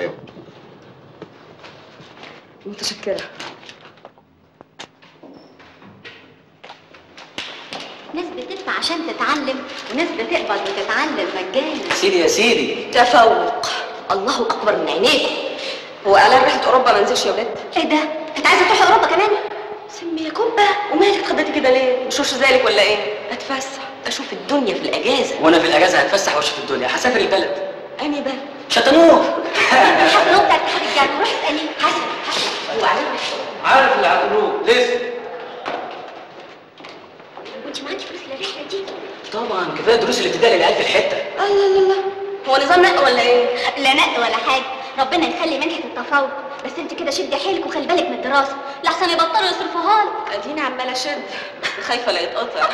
ايوه. متشكره. ناس بتدفع عشان تتعلم وناس بتقبض وتتعلم مجانا. سيدي يا سيدي. تفوق، الله اكبر من عينيكم. هو اعلان رحله اوروبا ما نزلش يا ولاد؟ ايه ده؟ انت عايزه تروحي اوروبا كمان؟ سمي يا كوبا، ومالك اتخضيتي كده ليه؟ مش وش ذلك ولا ايه؟ اتفسح، اشوف الدنيا في الاجازة. وانا في الاجازة هتفسح واشوف الدنيا، هسافر البلد. انهي بلد؟ شطنوه. شطنوه بتاع اتحاد الجامعة، روح اساليه. حسن حسن هو اعلان رحله. عارف اللي هتقولوه لسه. وانت معاكي فلوس للرحلة دي؟ طبعا، كفاية دروس الابتدائي للعيال في الحتة. الله الله الله، هو نظام نق ولا ايه؟ لا نق ولا حاجة، ربنا يخلي منحه التفوق، بس انت كده شدي حيلك وخلي بالك من الدراسة لحسن يبطلوا يصرفوها لك. اديني عماله اشد، بس خايفة لا يتقطع.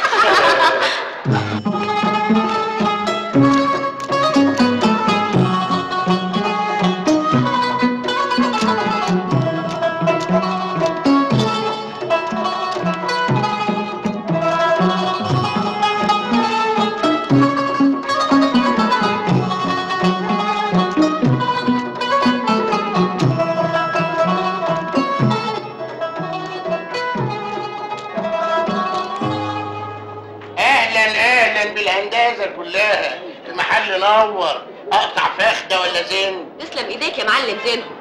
كلها المحل نور. اقطع فخده ولا زين؟ تسلم ايديك يا معلم زينهم،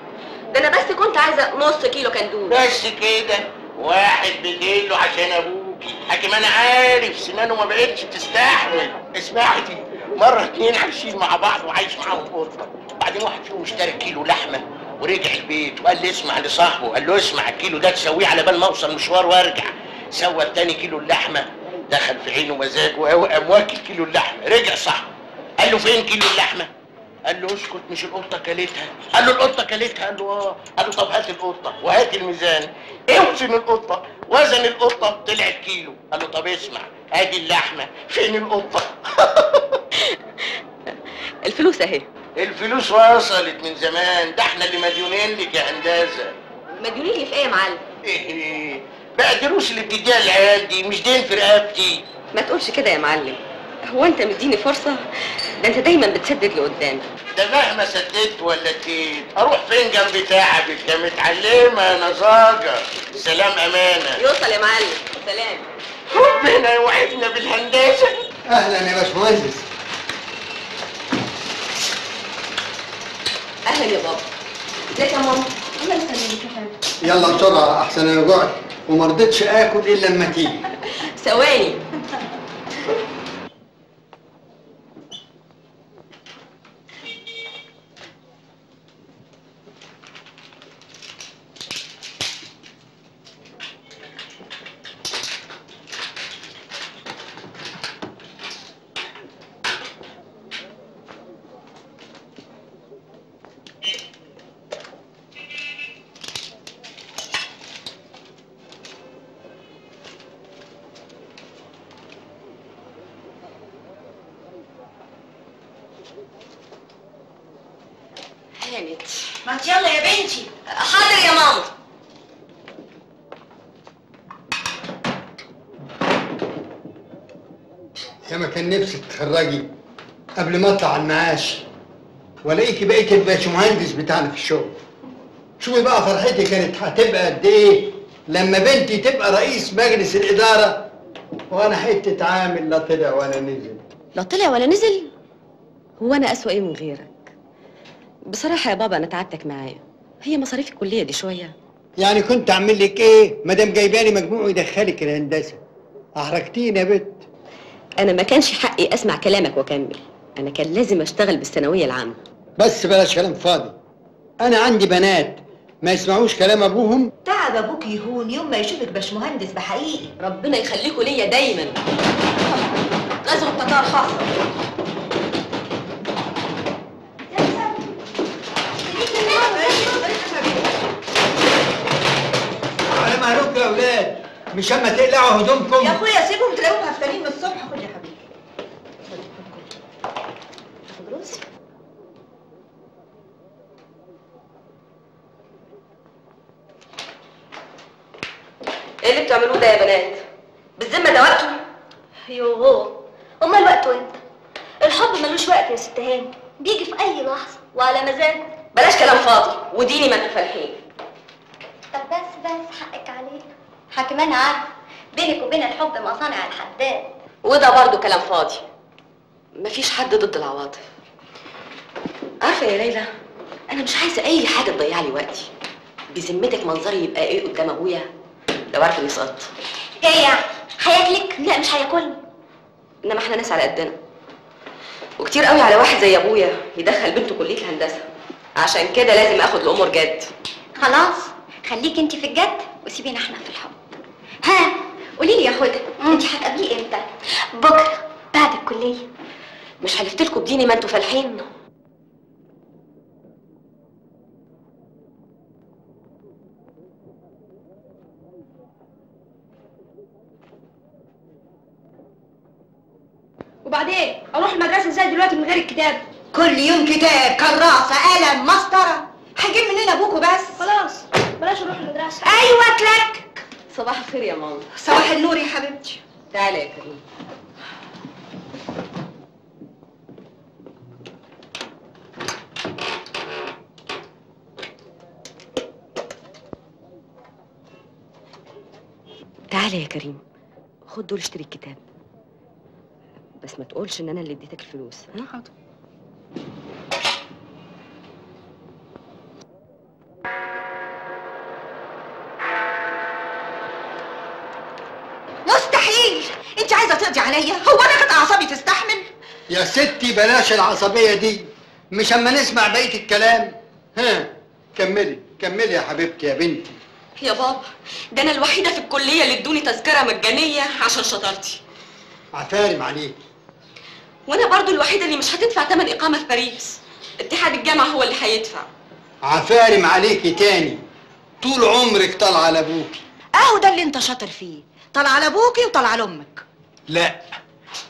ده انا بس كنت عايزه نص كيلو كندوز بس كده. واحد بكيلو عشان ابوكي، حكيم انا عارف سنانه ما بقتش تستحمل. اسمعي، مرة اتنين عايشين مع بعض وعايش معاهم قطة، بعدين واحد فيهم اشترى كيلو لحمه ورجع البيت وقال لي اسمع لصاحبه، قال له اسمع الكيلو ده تسويه على بال ما اوصل مشوار وارجع. سوى التاني كيلو اللحمة، دخل في عينه مزاجه قوي، قام واكل كيلو اللحمة. رجع صاحبه قال له فين كيلو اللحمة؟ قال له اسكت، مش القطة كلتها. قال له القطة كلتها؟ قال له اه. قال له طب هات القطة وهات الميزان. اوزن القطة، وزن القطة طلعت كيلو. قال له طب اسمع، ادي اللحمة، فين القطة؟ الفلوس اهي. الفلوس وصلت من زمان، ده احنا اللي مديونين لك يا هندسة. مديونين لي في ايه يا معلم؟ ايه بقى الدروس اللي بتديها العيال دي مش دين في رقبتي؟ ما تقولش كده يا معلم، هو انت مديني فرصة؟ ده انت دايما بتسدد لقدام. ده مهما سددت ولا اديت اروح فين جنب تعبك يا متعلمة يا نزاجه؟ سلام امانه. يوصل يا معلم، سلام. ربنا يوعدنا بالهندسة. اهلا يا باشمهندس. اهلا يا بابا. ازيك يا ماما؟ الله يسلمك يا حبيبتي. يلا بسرعة احسن انا جوعت وما رضيتش اكل الا لما تيجي. ثواني. ما يلا يا بنتي. حاضر يا ماما. يا ما كان نفسي تتخرجي قبل ما اطلع على المعاش والاقيكي بقيتي الباشمهندس بتاعنا في الشغل. شوفي بقى فرحتي كانت هتبقى قد ايه لما بنتي تبقى رئيس مجلس الادارة وانا حتة عامل لا طلع ولا نزل. لا طلع ولا نزل؟ هو انا اسوأ ايه من غيرك؟ بصراحة يا بابا أنا تعبتك معايا، هي مصاريف الكلية دي شوية. يعني كنت أعمل لك إيه؟ مادام جايباني مجموع يدخلك الهندسة. أحرجتيني يا بت. أنا ما كانش حقي أسمع كلامك وأكمل، أنا كان لازم أشتغل بالثانوية العامة. بس بلاش كلام فاضي. أنا عندي بنات ما يسمعوش كلام أبوهم. تعب أبوك يهون يوم ما يشوفك باشمهندس بحقيقي. ربنا يخليكوا ليا دايماً. غزو التتار حصل. على مهلوك يا اولاد، مش اما تقلعوا هدومكم. يا اخويا سيبهم تلاقيهم هفتانين من الصبح. خد يا حبيبي، خد خد كل. خد رز. ايه اللي بتعملوه ده يا بنات؟ بالذمه ده وقته؟ يوه، امال وقته امتى؟ الحب ملوش وقت يا ست هاني، بيجي في اي لحظة وعلى مزاجه. بلاش كلام فاضي وديني ما انتوا فالحين. طب بس حقك علينا، حكيم انا عارفه بينك وبين الحب مصانع الحداد. وده برضه كلام فاضي، مفيش حد ضد العواطف. عارفه يا ليلى، انا مش عايزه اي حاجة تضيع لي وقتي. بذمتك منظري يبقى ايه قدام ابويا لو عارف اني سقطت؟ ايه يعني؟ هياكلك؟ لا مش هياكلني. انما احنا ناس على قدنا، وكتير قوي على واحد زي ابويا يدخل بنته كليه الهندسة. عشان كده لازم اخد الامور جد. خلاص خليك انت في الجد وسيبينا احنا في الحب. ها قولي لي يا هدى، انت هتقابليه امتى؟ بكره بعد الكلية. مش حلفتلكوا بديني ما انتوا فالحين؟ وبعدين اروح المدرسة ازاي دلوقتي من غير الكتاب؟ كل يوم كتاب، كراسة، قلم، مسطرة، هجيب منين ابوكوا بس؟ خلاص بلاش نروح المدرسة. ايوه اتلك. صباح الخير يا ماما. صباح النور يا حبيبتي. تعالي يا كريم. تعالي يا كريم، خد دول اشتري الكتاب. بس ما تقولش ان انا اللي اديتك الفلوس. ها؟ حاضر. مستحيل، انت عايزه تقضي عليا؟ هو انا كانت اعصابي تستحمل؟ يا ستي بلاش العصبية دي، مش اما نسمع بقية الكلام. ها كملي كملي يا حبيبتي يا بنتي. يا بابا ده انا الوحيدة في الكلية اللي ادوني تذكره مجانية عشان شطارتي. عفارم عليك. وانا برضو الوحيدة اللي مش هتدفع ثمن اقامه في باريس، اتحاد الجامعة هو اللي هيدفع. عفارم عليكي تاني، طول عمرك طالعه لابوكي. اهو ده اللي انت شاطر فيه، طالعه لابوكي وطالعه لامك. لا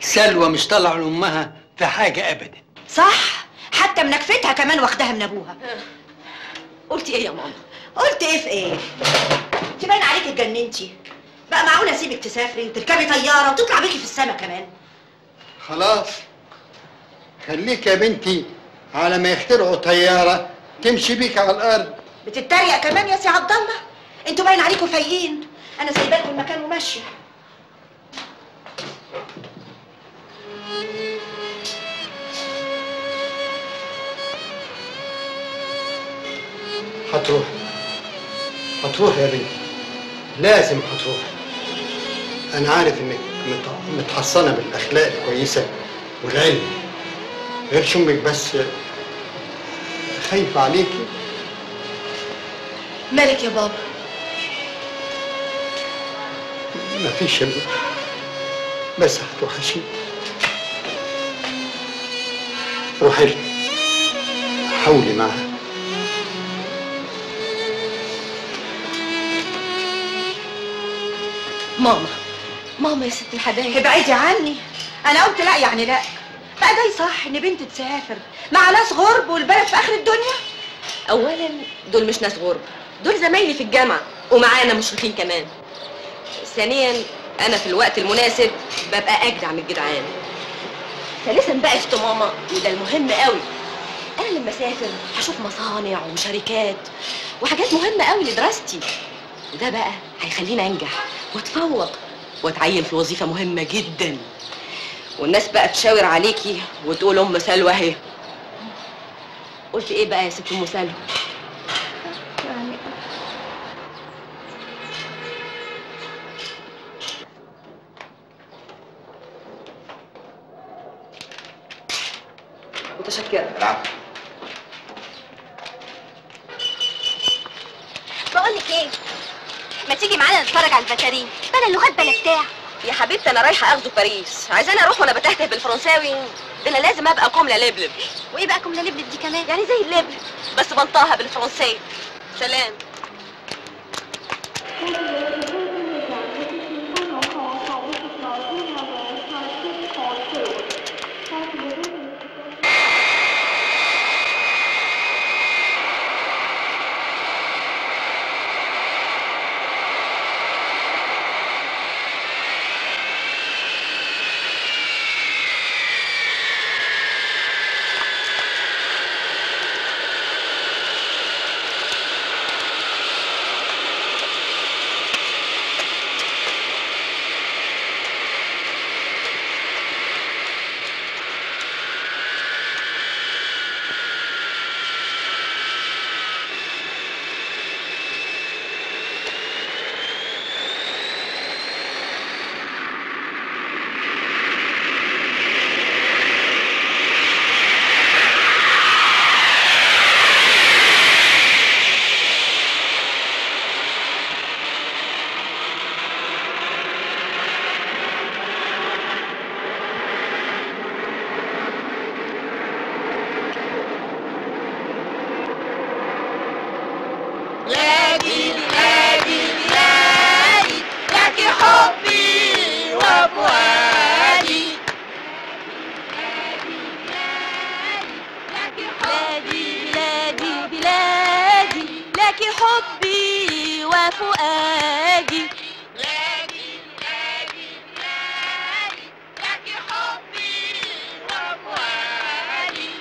سلوى مش طالعه لامها في حاجة ابدا. صح، حتى منكفتها كمان واخداها من ابوها. قلتي ايه يا ماما؟ قلت ايه في ايه؟ انت باين عليكي اتجننتي. بقى معقولة اسيبك تسافري وتركبي طيارة وتطلع بيكي في السما كمان؟ خلاص خليك يا بنتي على ما يخترعوا طيارة تمشي بيك على الارض. بتتريق كمان يا سي عبد الله؟ انتوا باين عليكم فايقين، انا سايبالكم المكان وماشية. هتروح هتروح يا بنتي، لازم هتروح. أنا عارف إنك متحصنة بالأخلاق الكويسة والعلم، غير شمك بس خايفة عليكي. مالك يا بابا؟ مفيش يا بنتي، بس هتوحشيني. روحي لها، حاولي معاها. ماما ماما يا ست الحبايب ابعدي عني. انا قلت لا يعني لا. بقى ده صح ان بنت تسافر مع ناس غرب والبلد في اخر الدنيا؟ اولا دول مش ناس غرب، دول زمايلي في الجامعة ومعانا مشرفين كمان. ثانيا انا في الوقت المناسب ببقى اجدع من الجدعان. ثالثا بقى يا ماما، وده المهم قوي، انا لما اسافر هشوف مصانع وشركات وحاجات مهمة قوي لدراستي، وده بقى هيخليني انجح واتفوق واتعين في وظيفة مهمة جدا، والناس بقى تشاور عليكي وتقول ام سلوى اهي. قلت ايه بقى يا ست ام سلوى؟ يعني متشكره. العفو. بقول لك ايه، ما تيجي معانا نتفرج على الفتارين بلا اللغات بلا بتاع. يا حبيبتي انا رايحة اخده باريس، عايزاني اروح وانا بتهته بالفرنساوي؟ ده انا لازم ابقى comme la لبلب. وايه بقى comme la لبلب دي كمان؟ يعني زي اللبلب بس بنطاها بالفرنساوي. سلام. لك حبي وفؤادي. بلادي بلادي بلادي لك حبي وفؤادي.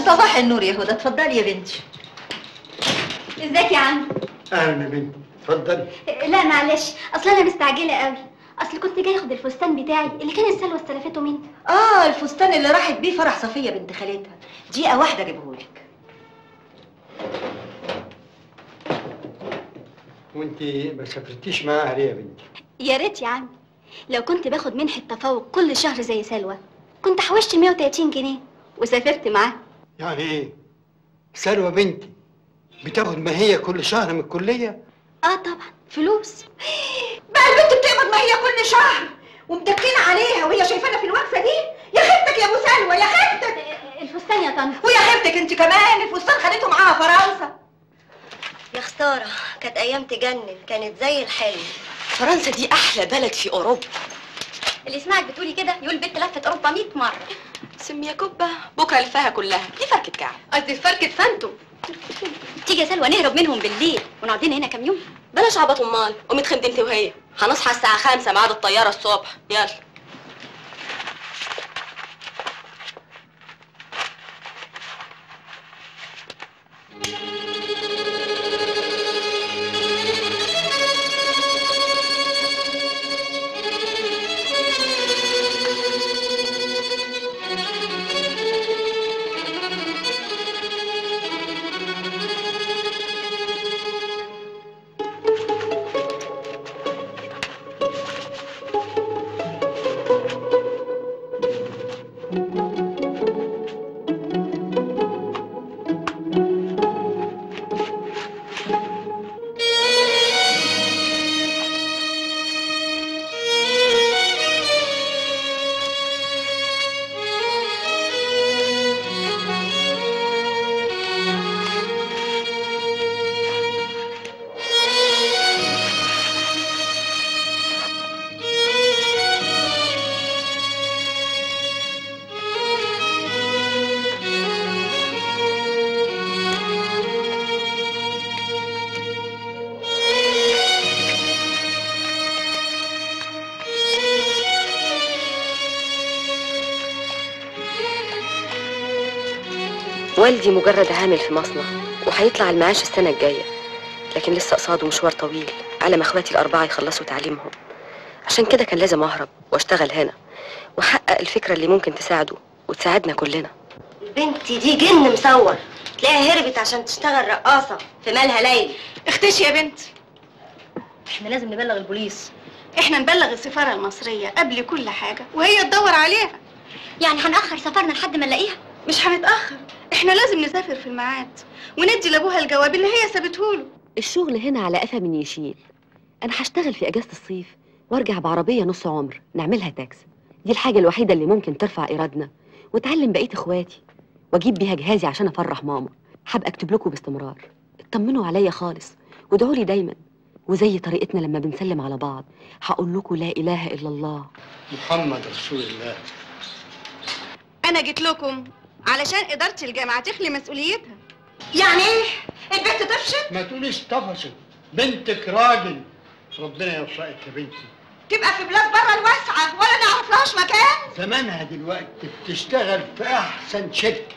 صباح النور يا هدى، اتفضلي يا بنتي. ازيك يا عم؟ اهلا يا بنتي، اتفضلي. لا معلش، اصل انا مستعجلة قوي، اصل كنت جاي اخد الفستان بتاعي اللي كانت سلوى استلفته مني. الفستان اللي راحت بيه فرح صفيه بنت خالتها. دقيقة واحدة اجيبهولك. وانت ما سافرتيش معاها ليه يا بنتي؟ يا ريت يا عم، لو كنت باخد منحه تفوق كل شهر زي سلوى كنت حوشت 130 جنيه وسافرت معاها. يعني ايه؟ سلوى بنتي بتاخد ماهية كل شهر من الكلية؟ طبعا فلوس. بقى البنت بتقبض ماهية كل شهر ومدكين عليها وهي شايفانا في الوقفة دي؟ يا خيبتك يا ابو سلوى، يا خيبتك. الفستان يا طنط. ويا خيبتك انت كمان، الفستان خدته معاها فرنسا. يا خسارة، كانت ايام تجنن، كانت زي الحلم. فرنسا دي احلى بلد في اوروبا. اللي يسمعك بتقولي كده يقول البنت لفت اوروبا 100 مرة. سمي يا كبه، بكره لفها كلها، دي فركه كعب. قصدي فركه فانتو. تيجي يا سلوى نهرب منهم بالليل ونقعد لنا هنا كام يوم؟ بلاش عبط امال، قومي اتخمدي انت وهي، هنصحى الساعة 5 ميعاد الطيارة الصبح، يلا. والدي مجرد عامل في مصنع وهيطلع المعاش السنة الجاية، لكن لسه قصاده مشوار طويل على ما اخواتي الأربعة يخلصوا تعليمهم. عشان كده كان لازم أهرب وأشتغل هنا وأحقق الفكرة اللي ممكن تساعده وتساعدنا كلنا. البنت دي جن مصور، تلاقيها هربت عشان تشتغل رقاصة في مالها ليل. اختشي يا بنت، احنا لازم نبلغ البوليس. احنا نبلغ السفارة المصرية قبل كل حاجة وهي تدور عليها. يعني هنأخر سفرنا لحد ما نلاقيها؟ مش هنتأخر، احنا لازم نسافر في الميعاد وندي لابوها الجواب اللي هي سابتهوله. الشغل هنا على قفا من يشيل. انا هشتغل في اجازة الصيف وارجع بعربية نص عمر نعملها تاكس. دي الحاجة الوحيدة اللي ممكن ترفع ايرادنا وتعلم بقية اخواتي، واجيب بيها جهازي عشان افرح ماما. هبقى اكتب لكم باستمرار، اطمنوا عليا خالص وادعوا لي دايما. وزي طريقتنا لما بنسلم على بعض هقول لكم لا اله الا الله محمد رسول الله. انا جيت لكم علشان ادارة الجامعة تخلي مسؤوليتها. يعني ايه؟ البنت طفشت؟ ما تقوليش طفشت، بنتك راجل. ربنا يوفقك يا بنتي. تبقى في بلاد بره الواسعة ولا نعرف لهاش مكان. زمانها دلوقتي بتشتغل في احسن شركة.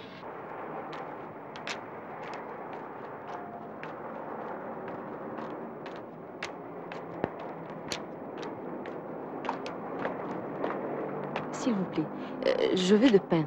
S'il vous plaît, je veux de pain.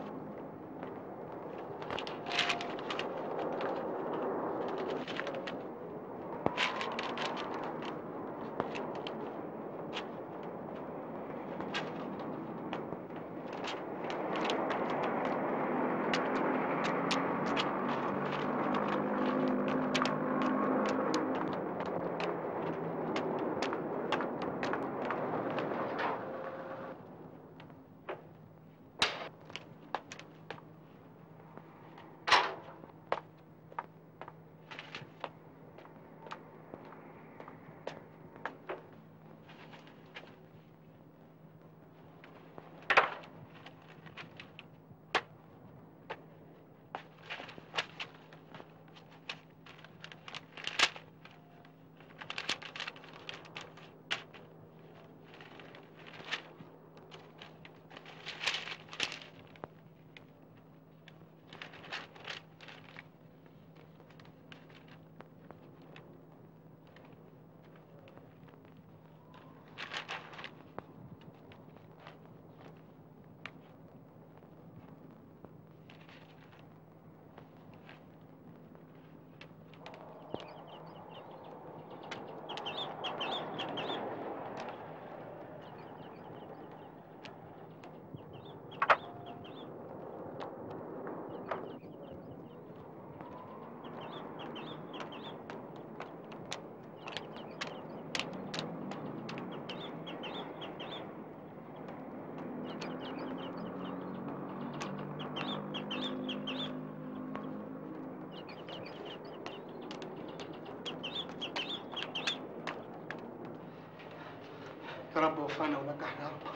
يا رب وفقنا ونجحنا يا رب.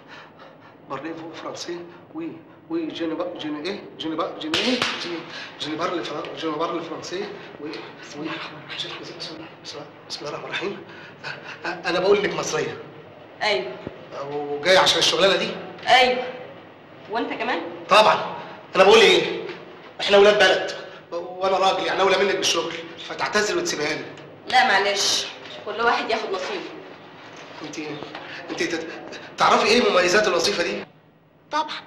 parlez-vous français oui oui je ne je ne ايه je ne je ne ايه je ne parle je ne parle français oui بسم الله الرحمن الرحيم. بسم الله الرحمن الرحيم. انا بقول لك مصرية. ايوه. وجاي عشان الشغلانة دي؟ ايوه. وانت كمان؟ طبعا. انا بقول ايه؟ احنا ولاد بلد وانا راجل يعني اولى منك بالشغل، فتعتذر وتسيبها لي. لا معلش، كل واحد ياخد نصيبه. انت تعرفي ايه مميزات الوظيفة دي؟ طبعا،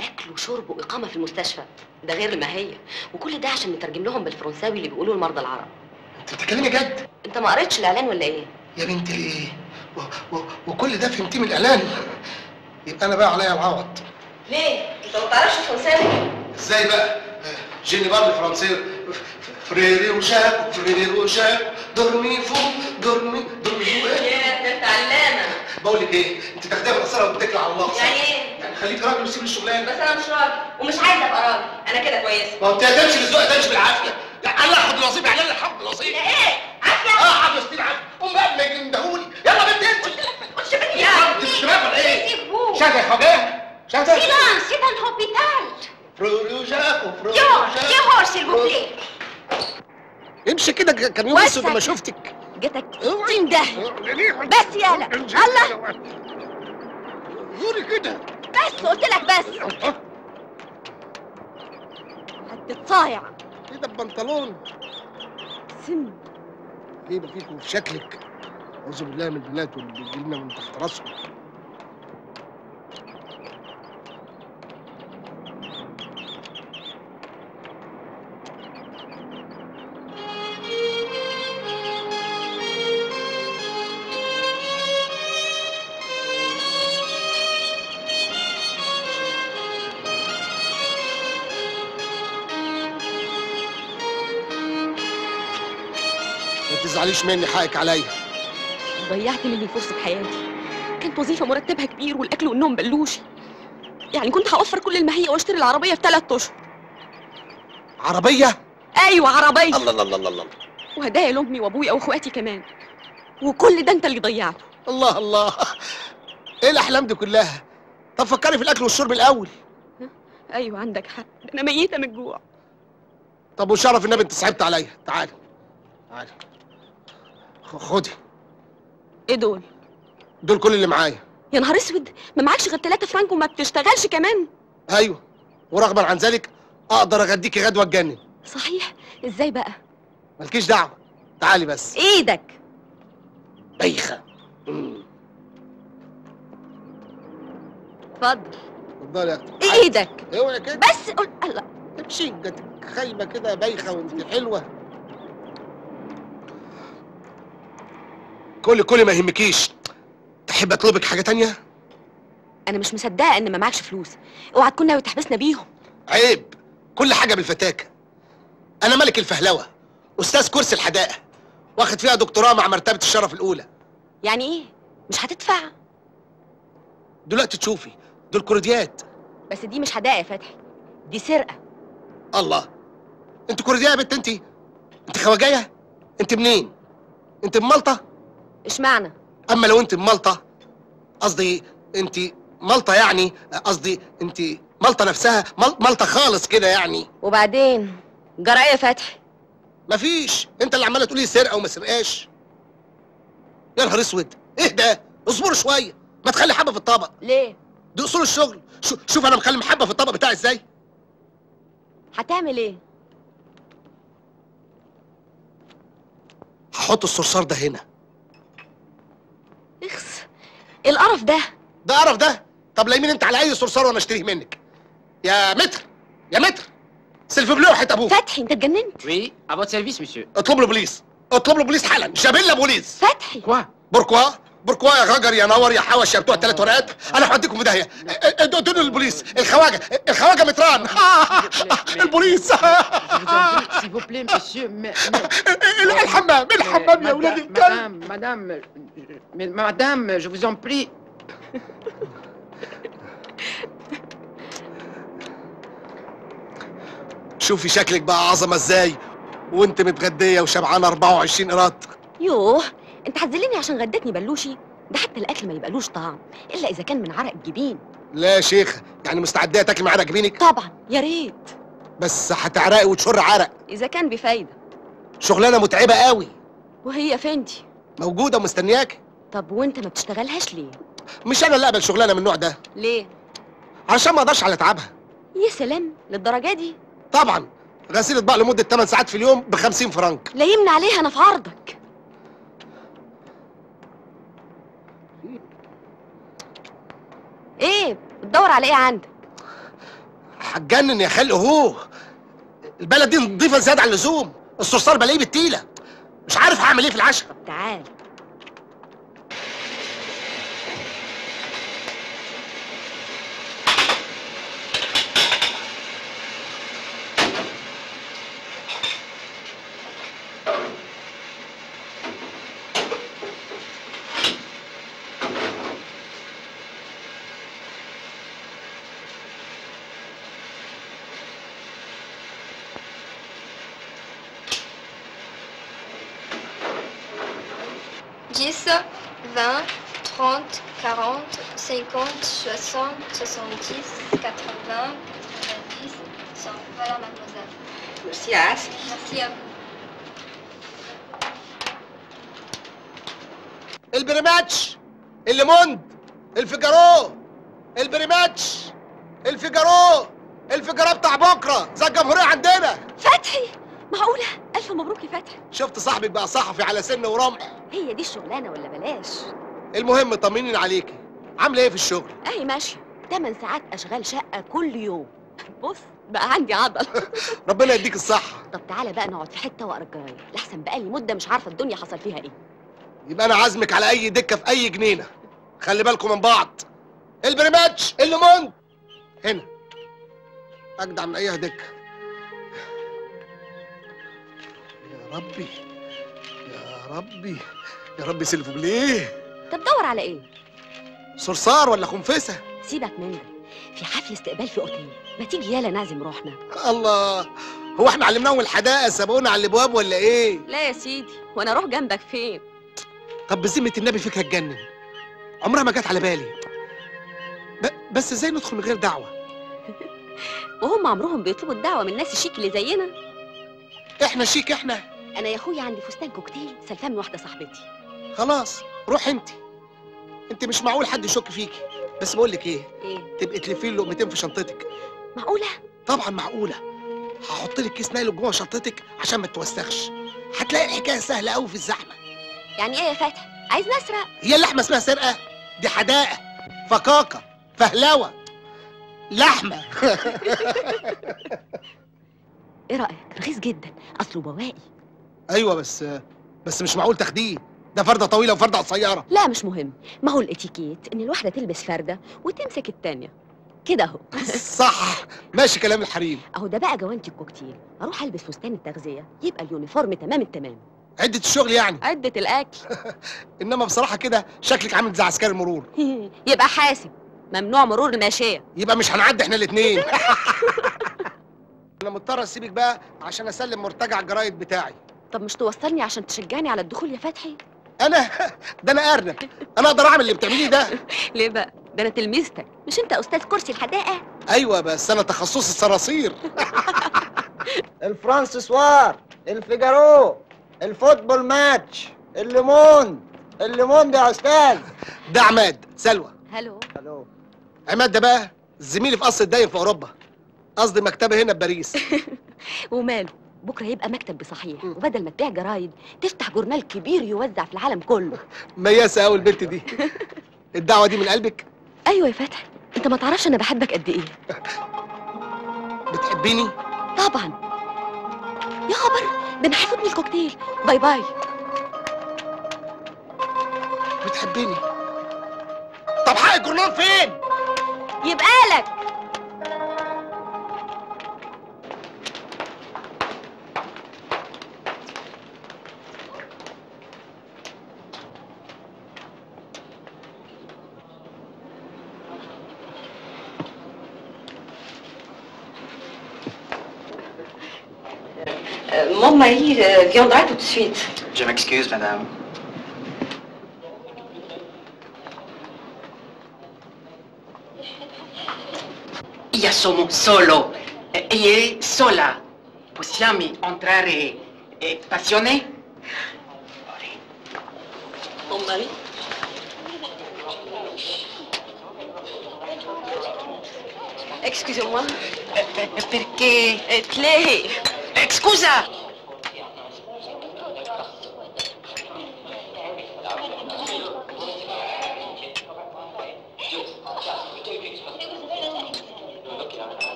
اكل وشرب واقامه في المستشفى، ده غير الماهية، وكل ده عشان نترجم لهم بالفرنساوي اللي بيقولوه المرضى العرب. انت بتتكلمي جد؟ انت ما قريتش الاعلان ولا ايه؟ يا بنت الايه؟ وكل ده فهمتيه من الاعلان؟ يبقى انا بقى عليا العوض. ليه؟ انت ما بتعرفش الفرنساوي؟ ازاي بقى؟ je ne parle français frère Jacques frère Jacques dormez-vous dormez dormez-vous. يا ده انت علامة. بقول لك ايه؟ انت تاخديها بالقصيره وبتكل على الله. يعني ايه؟ يعني خليك راجل وسيب الشغلانة. بس انا مش راجل ومش عايزه ابقى راجل، انا كده كويسة. ما هو انت هتمشي بالذوق هتمشي بالعافية. يعني انا هاخد الوظيفة، يعني انا هاخد الوظيفة. ايه؟ عافية؟ اه عافية ستين عافية. قوم بقى ما يندهولي. يلا بنت انت. قلت لك ما تقولش بنت يا انت مش ولا ايه؟ شايفه يا خواجه؟ شايفه؟ silence c'est un hôpital. frère Jacques frère Jacques dehors s'il vous plaît. امشي كده، كان يوم اسود لما شفتك. جاتك 60 داهية. بس يالا الله زوري كده. بس قلت لك بس. هتتصايع ايه ده البنطلون؟ سم ايه فيك وفي شكلك. اعوذ بالله من البنات واللي بيجي لنا من تحت راسهم. تزعليش مني، حقك عليا. ضيعت مني فرصة حياتي، كانت وظيفة مرتبها كبير والاكل والنوم بلوشي، يعني كنت هوفر كل المهيه واشتري العربية في 3 اشهر. عربية؟ ايوه عربية. الله الله الله الله. وهدايا لامي وابويا واخواتي كمان، وكل ده انت اللي ضيعته. الله الله، ايه الاحلام دي كلها؟ طب فكري في الاكل والشرب الاول. ايوه عندك حق، انا ميته من الجوع. طب وشرف النبي انت صعبت عليا. تعالي تعالي، خدي. ايه دول؟ دول كل اللي معايا. يا نهار اسود، ما معكش غير 3 فرنك وما بتشتغلش كمان. ايوه، ورغما عن ذلك اقدر اغديكي غدوه تجنن. صحيح، ازاي بقى؟ مالكيش دعوه، تعالي بس. ايدك بايخة. اتفضل. اتفضلي يا اختي. ايدك. اوعي كده بس. قول الله. امشي، جاتك خايبة كده بايخة وانت حلوة. كلي كلي ما يهمكيش. تحب اطلبك حاجة تانية؟ انا مش مصدقه ان ما معكش فلوس، اوعى تكون ناوي تحبسنا بيهم. عيب، كل حاجة بالفتاكه. انا ملك الفهلوة، استاذ كرسي الحدائق، واخد فيها دكتوراه مع مرتبه الشرف الاولى. يعني ايه؟ مش هتدفع؟ دلوقتي تشوفي، دول كرديات. بس دي مش حدائق يا فتحي، دي سرقه. الله، انت كرديه يا بنت؟ انت خواجيه؟ انت منين؟ انت من مالطا؟ اشمعنى؟ اما لو انت من مالطا، قصدي انت مالطا يعني، قصدي انت مالطا نفسها، مالطا خالص كده يعني. وبعدين جرى ايه يا فتحي؟ مفيش، انت اللي عماله تقولي سرقه وما سرقاش. يا نهار اسود، اهدى، اصبروا شوية، ما تخلي حبه في الطبق. ليه؟ دي اصول الشغل. شوف انا مخلي حبه في الطبق بتاعي ازاي. هتعمل ايه؟ هحط الصرصار ده هنا. اخس، ايه القرف ده؟ ده قرف ده؟ طب لا يمين انت على اي صرصار وانا اشتريه منك. يا متر، يا متر، s'il vous plaît وحياة ابوك. فتحي انت اتجننت؟ oui, à votre service monsieur. اطلب له بوليس، اطلب له بوليس حالا، j'appelle la police. فتحي. quoi؟ pourquoi؟ pourquoi يا غجر يا نور يا حوش يا بتوع 3 ورقات، انا هوديكم في داهية. ادوني البوليس، الخواجه، الخواجه متران. البوليس. s'il vous plaît monsieur. الحمام، الحمام يا ولاد الكلب. madame madame je vous en prie. شوفي شكلك بقى عظمه ازاي وانت متغديه وشبعانه 24 قراط. يوه، انت هتذلني عشان غدتني بلوشي؟ ده حتى الاكل ما يبقالوش طعم الا اذا كان من عرق الجبين. لا يا شيخ، يعني مستعديه تاكلي من عرق جبينك؟ طبعا، يا ريت. بس هتعرقي وتشر عرق. اذا كان بفايده. شغلانة متعبة قوي. وهي فين دي؟ موجودة ومستنياك. طب وانت ما بتشتغلهاش ليه؟ مش انا اللي اقبل شغلانة من النوع ده. ليه؟ عشان ما اقدرش على تعبها. يا سلام، للدرجة دي؟ طبعا، غسيل اطباق لمدة 8 ساعات في اليوم ب 50 فرنك. لا يمنع عليها، انا في عرضك. ايه بتدور على ايه عندك؟ هتجنن يا خلق. هو البلد دي نضيفه زيادة عن اللزوم، الصرصار بلاقيه بالتيله. مش عارف هعمل ايه في العشاء. طب تعال. 10, 20, 30, 40, 50, 60, 70, 80, 90, 100. Voilà, mademoiselle. Merci يا عسل. Merci à vous. البريماتش، الليموند، الفيجارو، البريماتش، الفيجارو، الفيجارو بتاع بكره زي الجمهورية عندنا. فتحي، معقولة؟ ألف مبروك يا فتحي. شفت صاحبك بقى صحفي على سن ورمح. هي دي الشغلانة ولا بلاش؟ المهم طمنيني عليكي، عاملة ايه في الشغل؟ اهي ماشية، 8 ساعات أشغال شقة كل يوم. بص بقى عندي عضل. ربنا يديك الصحة. طب تعالى بقى نقعد في حتة وأقرا الجرايد، لأحسن بقالي مدة مش عارفة الدنيا حصل فيها ايه. يبقى أنا عازمك على أي دكة في أي جنينة. خلي بالكم من بعض. البريماتش، الليمون هنا أجدع من أي دكة. يا ربي يا يا ربي يا ربي، s'il vous plaît. طب دور على ايه؟ صرصار ولا خنفسه؟ سيبك من ده، في حفل استقبال في اوتيل، ما تيجي يالا نعزم روحنا. الله، هو احنا علمناهم الحدائق سبقونا على الابواب ولا ايه؟ لا يا سيدي، وانا اروح جنبك فين؟ طب بذمه النبي فكرة تجنن، عمرها ما جت على بالي. بس ازاي ندخل من غير دعوه؟ وهم عمرهم بيطلبوا الدعوة من الناس الشيك اللي زينا. احنا شيك احنا؟ انا يا اخويا عندي فستان كوكتيل سلفان من واحدة صاحبتي. خلاص روح انت مش معقول حد يشك فيكي. بس بقول لك ايه؟ ايه؟ تبقي تلفي لي لقمتين في شنطتك. معقولة؟ طبعا معقولة. هحط لك كيس نايلون جوه شنطتك عشان ما تتوسخش. هتلاقي الحكاية سهلة قوي في الزحمة. يعني ايه يا فتحي؟ عايز نسرق؟ هي اللحمة اسمها سرقه؟ دي حدائق، فكاكه، فهلوه، لحمه. ايه رايك؟ رخيص جدا، اصله بواقي. ايوه بس مش معقول تاخديه، ده فرده طويلة وفرده قصيرة. لا مش مهم، ما هو الاتيكيت ان الواحدة تلبس فرده وتمسك التانية كده اهو. صح، ماشي كلام الحريم. اهو ده بقى جوانتي الكوكتيل، اروح البس فستان التغذية يبقى ال uniform تمام التمام. عده الشغل يعني؟ عده الاكل. انما بصراحة كده شكلك عامل زي عسكري المرور. يبقى حاسب، ممنوع مرور الماشية. يبقى مش هنعدي احنا الاثنين. انا مضطر اسيبك بقى عشان اسلم مرتجع الجرايد بتاعي. طب مش توصلني عشان تشجعني على الدخول يا فتحي؟ انا ده انا ارنب، انا اقدر اعمل اللي بتعمليه ده؟ ليه بقى؟ ده انا تلميذتك، مش انت استاذ كرسي الحدائق؟ ايوه بس انا تخصصي الصراصير. ال France Soir، الفيجارو، ال football match، الليمون، الليمون ده يا استاذ. ده عماد. سلوى. hello. hello. عماد ده بقى زميلي في قصر الدايم في اوروبا، قصدي مكتبه هنا في باريس. وماله؟ بكره يبقى مكتب بصحيح، وبدل ما تبيع جرايد تفتح جورنال كبير يوزع في العالم كله. مياسه قوي البنت دي. الدعوة دي من قلبك؟ ايوه يا فتحي، انت ما تعرفش انا بحبك قد ايه. بتحبيني؟ طبعا. يا خبر، ده انا هيفوتني الكوكتيل. bye bye. بتحبيني؟ طب حق الجورنال فين؟ يبقى لك. Mon mari viendra tout de suite. Je m'excuse, madame. Io sono solo e è sola. Possiamo entrare passione? Mon mari. Excusez-moi. Perché? Lei. Scusa!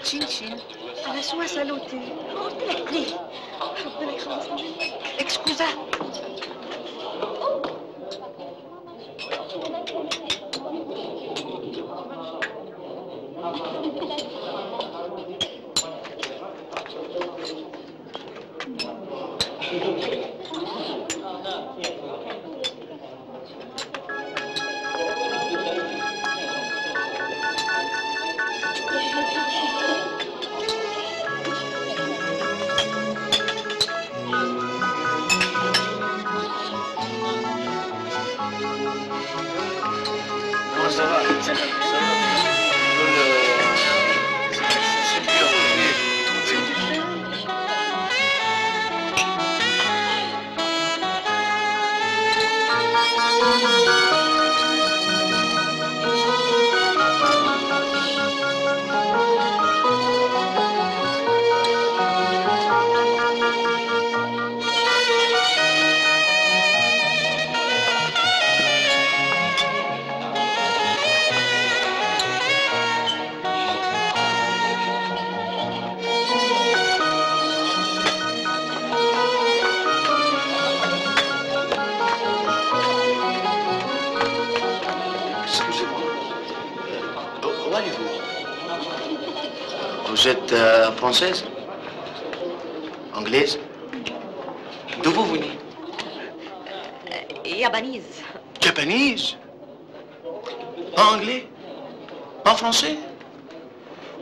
Cin cin. Alla sua salute. قلت لك ليه؟ ربنا يخلصنا منك. Scusa. Vous êtes française? Anglaise? D'où vous venez? Japanese. Japanese? En anglais? En français?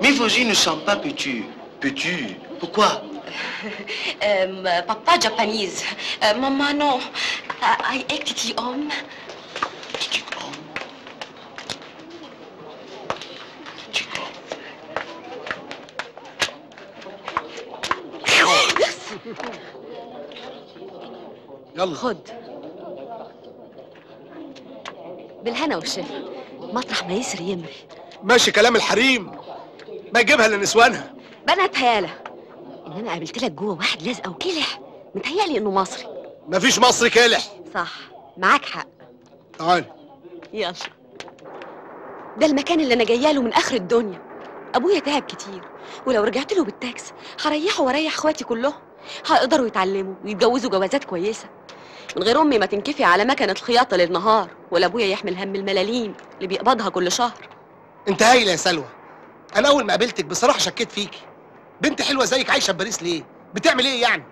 Mais vos yeux ne sont pas petits. Petits. Pourquoi? Papa japonais. Maman non. I act petit homme. Petit homme. Petit homme. يلا خد. بالهنا والشفا، مطرح ما يسري يمري. ماشي كلام الحريم، ما يجيبها لنسوانها. بنات هياله ان انا قابلت لك جوه واحد لازقه وكلح، متهيألي انه مصري. مفيش مصري كالح. صح، معاك حق. تعالي يلا. ده المكان اللي انا جاية له من اخر الدنيا. ابويا تعب كتير، ولو رجعت له بالتاكس هريحه واريح اخواتي كلهم، هيقدروا يتعلموا ويتجوزوا جوازات كويسة. من غير امي ما تنكفي على مكنه الخياطة للنهار، ولا ابويا يحمل هم الملاليم اللي بيقبضها كل شهر. انت هايلة يا سلوى. انا اول ما قابلتك بصراحة شكيت فيكي. بنت حلوة زيك عايشه في باريس ليه؟ بتعمل ايه يعني؟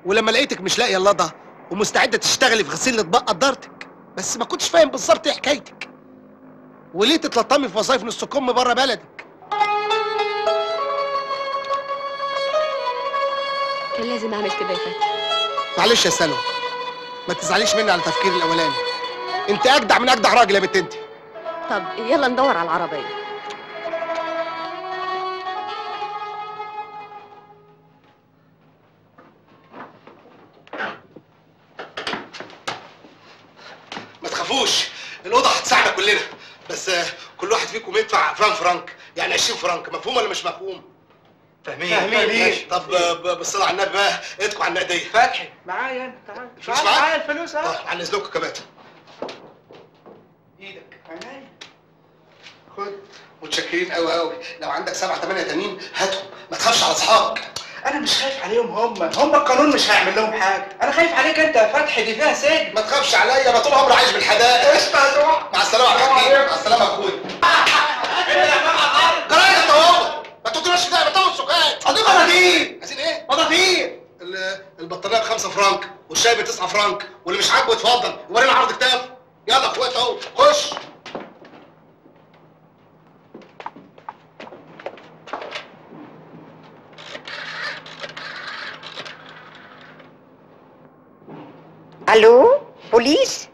ولما لقيتك مش لاقيه اللضه ومستعده تشتغلي في غسيل الاطباق قدرتك، بس ما كنتش فاهم بالظبط ايه حكايتك. وليه تتلطمي في وظايف نص كم بره بلدك؟ كان لازم اعمل كده يا فتحي. معلش يا سلوى، ما تزعليش مني على تفكيري الاولاني. انت اجدع من اجدع راجل يا بنت انت. طب يلا ندور على العربية. ما تخافوش، الاوضة هتساعدنا كلنا، بس كل واحد فيكم يدفع 20 فرنك، يعني 20 فرنك. مفهوم ولا مش مفهوم؟ فاهمين. طب بالصلاة على النبي بقى، ايدكم على النقدية. فتحي معايا انا، تعال الفلوس معاك؟ معايا الفلوس. طب على اذنكم كباتن. ايدك عينيا. خد، متشكرين قوي قوي. لو عندك 7 8 تانيين هاتهم، ما تخافش على اصحابك. انا مش خايف عليهم، هم القانون مش هيعمل لهم حاجة. انا خايف عليك انت يا فتحي، دي فيها سجن. ما تخافش عليا، انا طول عمري عايش بالحدائق. قشطه يا روح. مع السلامة يا حبيبي. مع السلامة يا اخويا. جرايه الطوابق، ما تقولوش ده، بتاخد سكات. قضية مناديل. عايزين ايه؟ مناديل. البطارية ب 5 فرنك والشاي ب 9 فرنك، واللي مش عاجبه اتفضل ورينا عرض كتاف. يلا يا اخويا اهو، خش. الو بوليس؟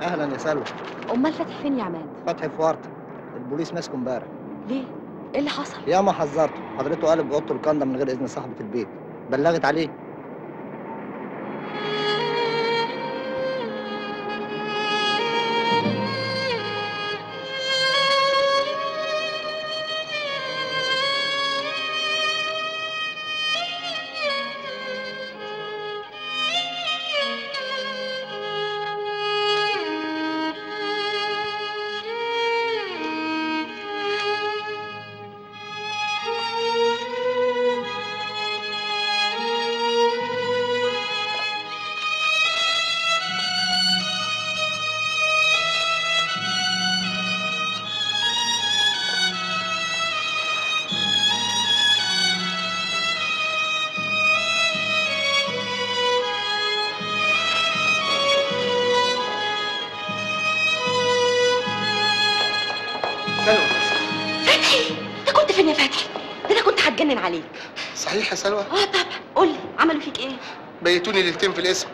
اهلا يا سلوى. امال فتحي فين يا عماد؟ فتحي في ورطة، البوليس ماسكه امبارح. ليه؟ ايه اللي حصل؟ ياما حذرته، حضرته قالب اوضته الكنده من غير اذن صاحبه البيت، بلغت عليه. فتحي، انت كنت فين يا فتحي؟ ده انا كنت هتجنن عليك. صحيح يا سلوى؟ اه طبعا. قول لي عملوا فيك ايه؟ بيتوني ليلتين في القسم،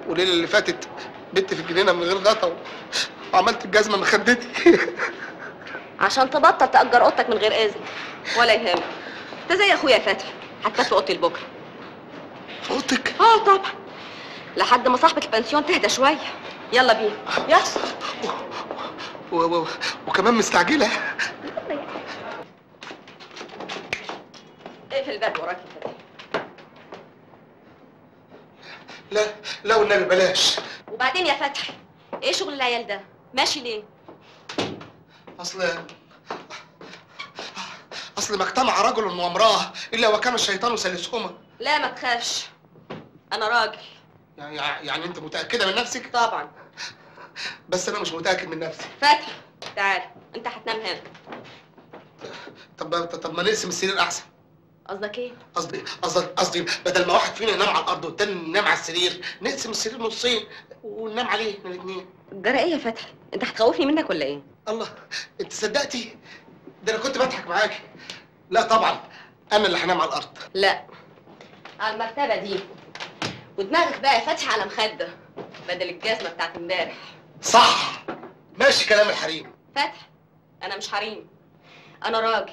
والليلة اللي فاتت بت في الجنينة من غير غطا، وعملت الجزمة مخدتي. عشان تبطل تأجر اوضتك من غير اذن. ولا يهمك، انت زي اخويا يا فتحي، هتبات في اوضتي لبكرة. في اوضتك؟ اه طبعا، لحد ما صاحبه البنسيون تهدى شوية. يلا بينا. يلا. وكمان مستعجلة. لا والنبي بلاش. وبعدين يا فتحي ايه شغل العيال ده؟ ماشي ليه؟ اصل ما اجتمع رجل وامرأة الا وكان الشيطان ثالثهما. لا ما تخافش، انا راجل. يعني انت متأكدة من نفسك؟ طبعا. بس انا مش متأكد من نفسي. فتحي تعال، انت هتنام هنا. طب ما نقسم السرير احسن. قصدك ايه؟ قصدي بدل ما واحد فينا ينام على الارض والتاني ينام على السرير، نقسم السرير نصين وننام عليه احنا الاثنين. جرى ايه يا فتحي؟ انت هتخوفني منك ولا ايه؟ الله، انت صدقتي؟ ده انا كنت بضحك معاكي. لا طبعا انا اللي هنام على الارض. لا، على المرتبة دي. ودماغك بقى يا فتحي على مخده بدل الجزمة بتاعت امبارح. صح، ماشي كلام الحريم. فتحي انا مش حريم، انا راجل،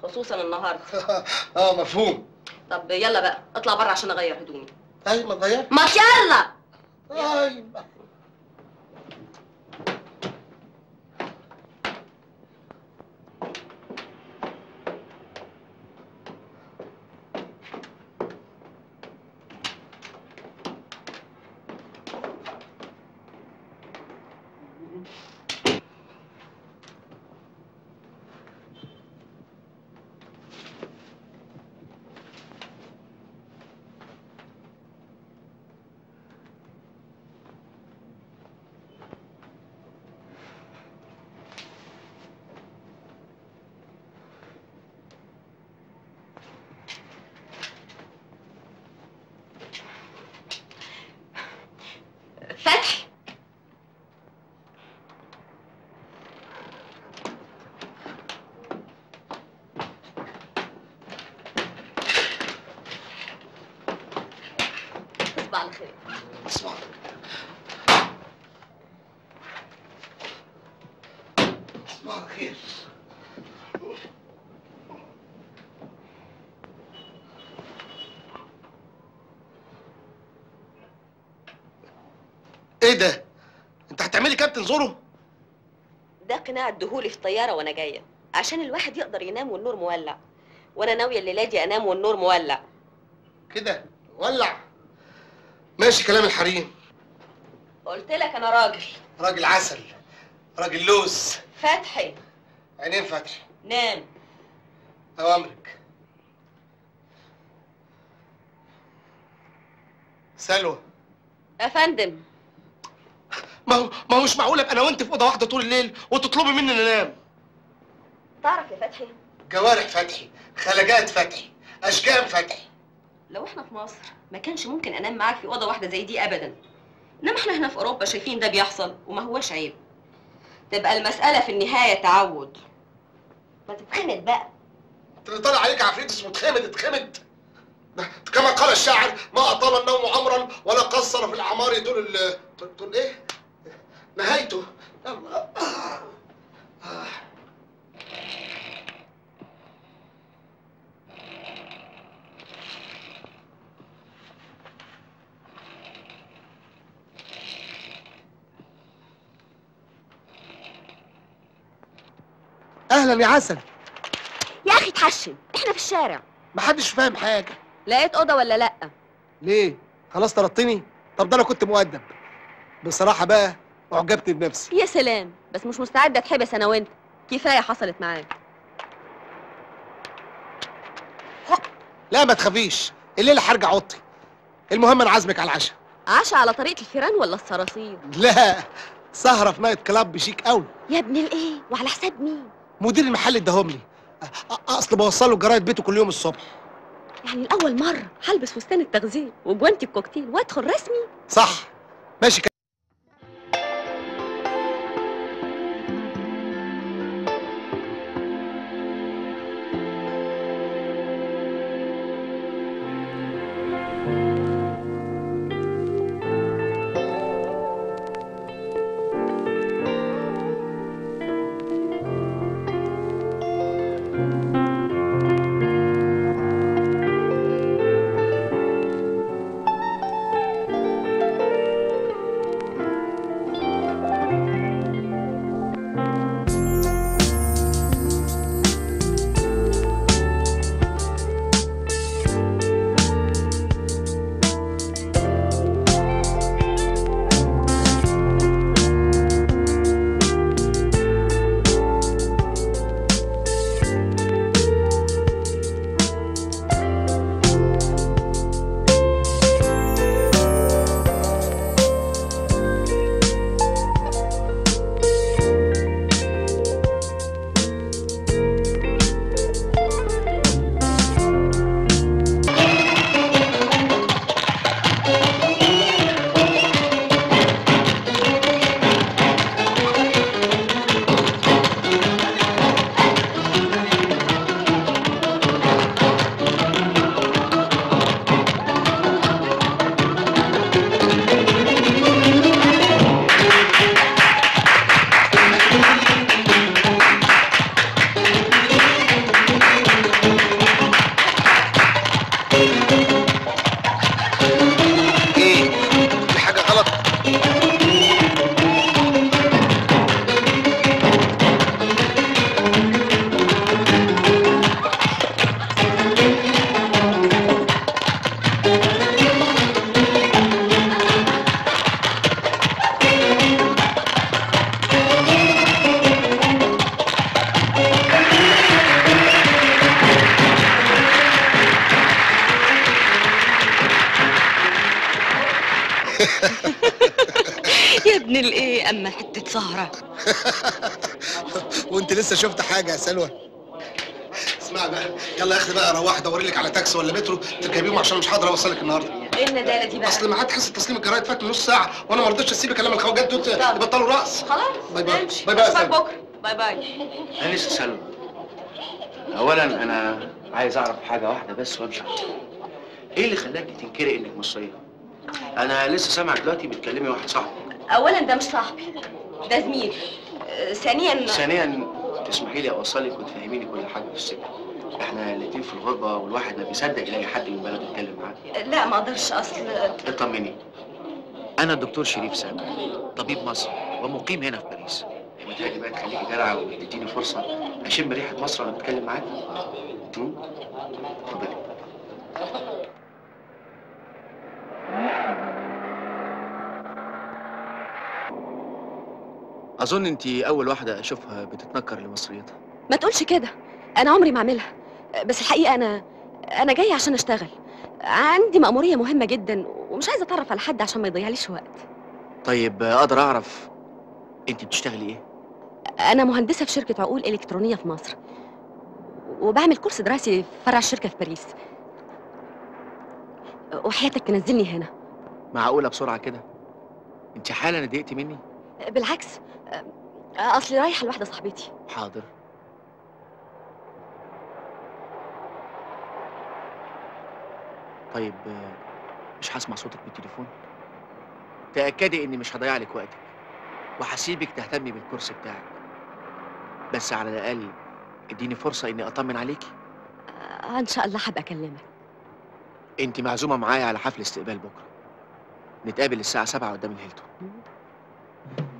خصوصا النهارده. اه مفهوم. طب يلا بقى اطلع بره عشان اغير هدومي. طيب ما تغير؟ ما يلا. طيب. فتحي تصبح على خير. تصبح على خير. ايه ده؟ انت هتعملي كابتن زورو؟ ده قناع اديهولي في الطيارة وانا جاية، عشان الواحد يقدر ينام والنور مولع، وانا ناوية الليلة دي انام والنور مولع. كده ولع؟ ماشي كلام الحريم. قلت لك انا راجل. راجل عسل، راجل لوز. فتحي. عينين فتحي. نام. اوامرك. سلوى. يا فندم. ما هو مش معقول ابقى انا وانت في اوضة واحدة طول الليل وتطلبي مني ان انام. تعرف يا فتحي؟ جوارح فتحي، خلجات فتحي، اشجان فتحي. لو احنا في مصر ما كانش ممكن انام معاك في اوضة واحدة زي دي ابدا. انما احنا هنا في اوروبا شايفين ده بيحصل وما هوش عيب. تبقى المسالة في النهاية تعود. ما تتخمد بقى. انت اللي طالع عليك عفريت اسمه اتخمد اتخمد. كما قال الشاعر: ما اطال النوم عمرا ولا قصر في الاعمار طول طول ايه؟ نهايته. يلا. اهلا يا عسل. يا اخي اتحشم، احنا في الشارع. محدش فاهم حاجة. لقيت اوضة ولا لا؟ ليه؟ خلاص طردتني؟ طب ده انا كنت مؤدب. بصراحة بقى اعجبت بنفسي. يا سلام، بس مش مستعدة اتحبس انا وانت، كفاية حصلت معاك. لا ما تخافيش، الليلة هرجع اوضتي. المهم انا عازمك على العشاء. عشاء على طريقه الفيران ولا الصراصير؟ لا، سهره في night club شيك قوي. يا ابن الايه، وعلى حساب مين؟ مدير المحل اداهم لي، اصل بوصله جرايد بيته كل يوم الصبح. يعني لأول مرة هلبس فستان التغذية وجوانتي الكوكتيل وادخل رسمي؟ صح، ماشي. يا ابن الايه، اما حتة سهره. وانت لسه شفت حاجة يا سلوى؟ اسمعي بقى، يلا يا اختي بقى روحي دوري لك على تاكسي ولا مترو تركبيهم عشان مش هقدر اوصلك النهارده. ايه الندالة دي بقى؟ اصل ميعاد حصة تسليم الجرايد فات نص ساعة وانا ما رضيتش اسيبك الا لما الخواجات دول يبطلوا رقص. خلاص bye bye. bye bye. اشوفك بكره. bye bye. انا لسه سلوى. اولا انا عايز اعرف حاجة واحدة بس وامشي. ايه اللي خلاكي تنكري انك مصرية؟ انا لسه سامعك دلوقتي بتكلمي واحد صاحبي. اولا ده مش صاحبي، ده زميل. ثانيا تسمحي لي اوصلك وتفهميني كل حاجة في السكة. احنا الاتنين في الغربة والواحد ما بيصدق يلاقي حد من بلده يتكلم معاه. لا ما اقدرش، اصل اطمني، انا الدكتور شريف سامح، طبيب مصري ومقيم هنا في باريس. متهيألي بقى تخليكي جدعه وتديني فرصة اشم ريحه مصر وانا بتكلم معاكي. اتفضلي. أظن أنت أول واحدة أشوفها بتتنكر لمصريتها. ما تقولش كده، أنا عمري ما أعملها، بس الحقيقة أنا جاية عشان أشتغل، عندي مأمورية مهمة جدا ومش عايزة أتعرف على حد عشان ما يضيعليش وقت. طيب أقدر أعرف أنت بتشتغلي إيه؟ أنا مهندسة في شركة عقول إلكترونية في مصر، وبعمل كورس دراسي في فرع الشركة في باريس. وحياتك تنزلني هنا. معقولة بسرعة كده؟ أنت حالا ضايقتي مني؟ بالعكس، أصلي رايحة لواحدة صاحبتي. حاضر. طيب مش هسمع صوتك بالتليفون؟ تأكدي إني مش هضيع لك وقتك وهسيبك تهتمي بالكورس بتاعك، بس على الأقل اديني فرصة إني أطمن عليكي. إن شاء الله هبقى أكلمك. أنت معزومة معايا على حفل استقبال بكرة، نتقابل الساعة 7 قدام الهيلتون.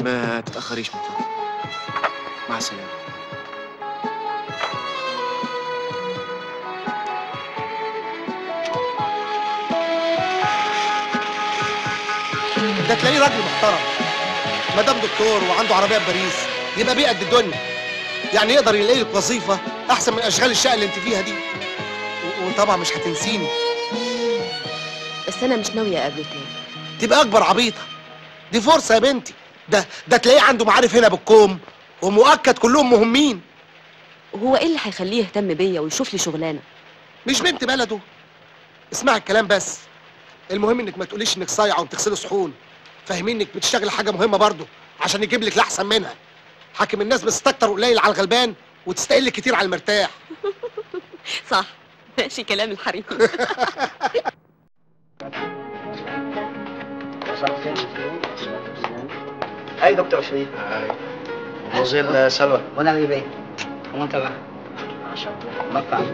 ما تتأخريش من فضلك. مع السلامة. ده تلاقيه راجل محترم، ما دام دكتور وعنده عربية في باريس يبقى بيه قد الدنيا، يعني يقدر يلاقي لك وظيفة أحسن من أشغال الشقة اللي أنت فيها دي. وطبعا مش هتنسيني. بس أنا مش ناوية أقابله تاني. تبقى أكبر عبيطة، دي فرصة يا بنتي. ده تلاقيه عنده معارف هنا بالكوم ومؤكد كلهم مهمين. وهو ايه اللي هيخليه يهتم بيا ويشوف لي شغلانة؟ مش بنت بلده. اسمعي الكلام بس، المهم انك ما تقوليش انك صايعه وبتغسلي صحون، فاهمين انك بتشتغل حاجة مهمة برضه عشان يجيب لك الاحسن منها. حاكم الناس بتستكتر قليل على الغلبان وتستقل كتير على المرتاح. صح، ماشي كلام الحريم. Hi docteur شريف. Hi. Mademoiselle سلوى. Bonne arrivée. Comment ça va? Ma femme.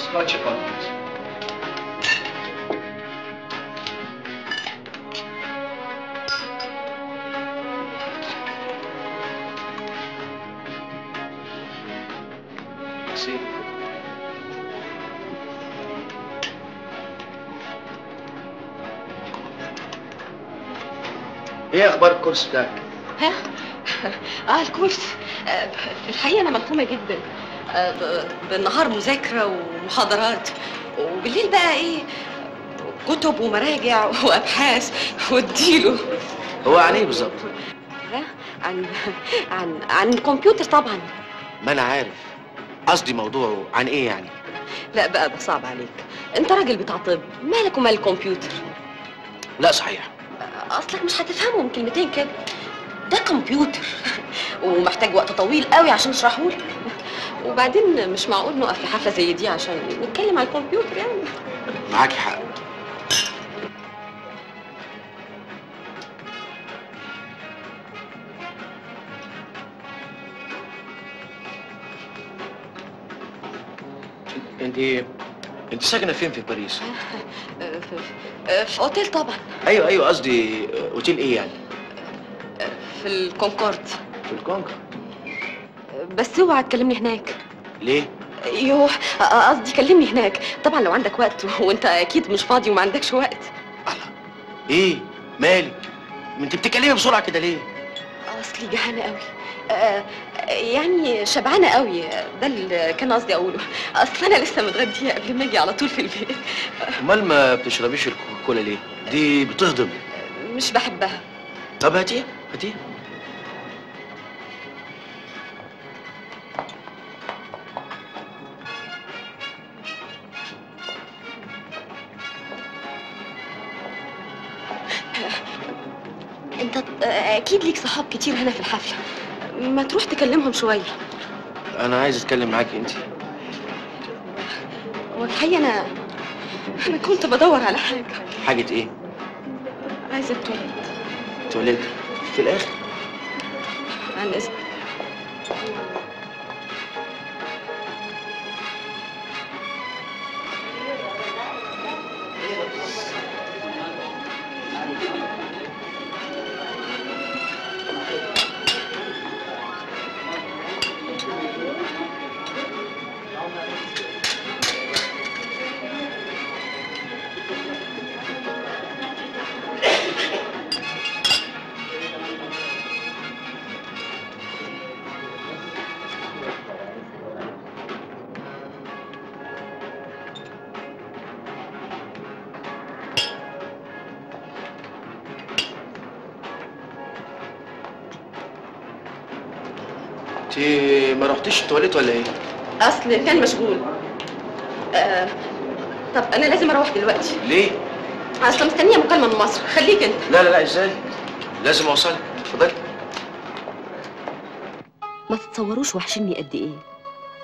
Scotch appointment. ايه اخبار الكورس بتاعك؟ ها؟ الكورس الحقيقة انا ملخومه جدا، بالنهار مذاكرة ومحاضرات، وبالليل بقى ايه، كتب ومراجع وابحاث واديله. هو عن ايه بالظبط؟ عن عن عن الكمبيوتر طبعا. ما انا عارف، قصدي موضوعه عن ايه يعني؟ لا بقى ده صعب عليك، انت راجل بتاع طب، مالك ومال الكمبيوتر؟ لا صحيح، اصلك مش هتفهمه من كلمتين كده، ده كمبيوتر ومحتاج وقت طويل قوي عشان اشرحهولك، وبعدين مش معقول نقف في حفلة زي دي عشان نتكلم على الكمبيوتر يعني. معاكي حق. انت ساكنة فين في باريس؟ في اوتيل طبعا. ايوه قصدي اوتيل ايه يعني؟ في الكونكورد. في الكونكورد؟ بس اوعى تكلمني هناك. ليه؟ يوه قصدي كلمني هناك طبعا لو عندك وقت، وانت اكيد مش فاضي وما عندكش وقت. الله، ايه مالك؟ ما انت بتتكلمي بسرعة كده ليه؟ اصلي جعانة قوي، يعني شبعانه قوي، ده اللي كان قصدي اقوله. اصل انا لسه متغديه قبل ما اجي على طول في البيت. امال ما بتشربيش الكوكاكولا ليه؟ دي بتهضم. مش بحبها. طب هاتيها هاتيها. انت اكيد ليك صحاب كتير هنا في الحفلة، ما تروح تكلمهم شوية. انا عايز اتكلم معاكي انت. والحقيقة انا كنت بدور على حاجة. حاجة ايه؟ عايزه التواليت. تواليت في الاخر؟ عن اذنك. انت ما رحتيش التواليت ولا ايه؟ اصل كان مشغول. طب انا لازم اروح دلوقتي. ليه؟ اصل مستنيه مكالمة من مصر. خليك انت. لا لا لا، ازاي؟ لازم اوصلك. اتفضلي. ما تتصوروش وحشني قد ايه.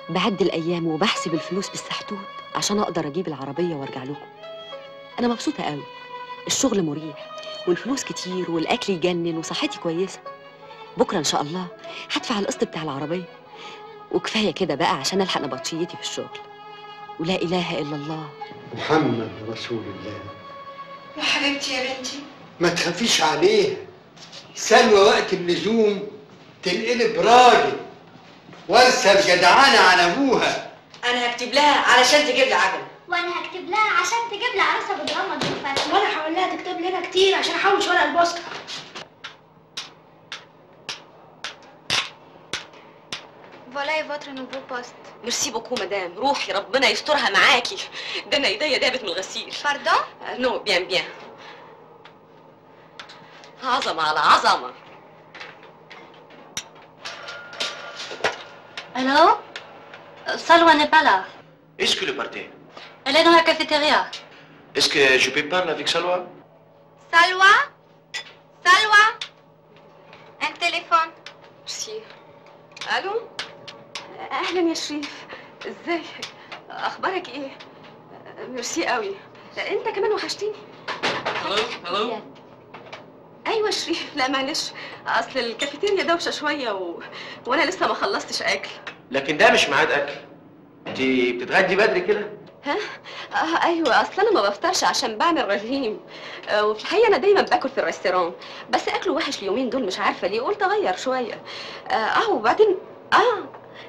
بعد الايام وبحسب الفلوس بالسحتوت عشان اقدر اجيب العربية وارجع لكم. انا مبسوطة قوي، الشغل مريح والفلوس كتير والاكل يجنن وصحتي كويسة. بكره ان شاء الله هدفع القسط بتاع العربية، وكفاية كده بقى عشان الحق نبطشيتي في الشغل. ولا اله الا الله محمد رسول الله. يا حبيبتي يا بنتي ما تخافيش عليه، سلوى وقت اللزوم تنقلب راجل، وارثه الجدعانه على ابوها. انا هكتب لها علشان تجيب لي عجله، وانا هكتب لها عشان تجيب لي عروسه بتغمض وتفتح، وانا هقول لها تكتب لنا كتير عشان احوش ورق البوسطه. Voilà votre nouveau poste. Merci beaucoup madame. روحي ربنا يسترها معاكي، ده انا ايديا دابت من الغسيل. Pardon؟ Non, bien bien. عظمه على عظمه. Allô? Salwa n'est pas là. Est-ce que le parti? Elle est dans la cafétéria. Est-ce que je peux parler avec Salwa? Salwa? Salwa? Un téléphone. Merci. الو؟ اهلا يا شريف، ازيك؟ اخبارك ايه؟ ميرسي قوي، انت كمان وحشتيني. الو الو. ايوه شريف، لا معلش اصل الكافيتيريا دوشه شوية وانا لسه ما خلصتش اكل. لكن ده مش ميعاد اكل، انت بتتغدي بدري كده؟ ها؟ ايوه اصل انا ما بفطرش عشان بعمل رجيم، وفي الحقيقة انا دايما باكل في ال restaurant، بس اكله وحش اليومين دول مش عارفه ليه، قلت اغير شوية. وبعدين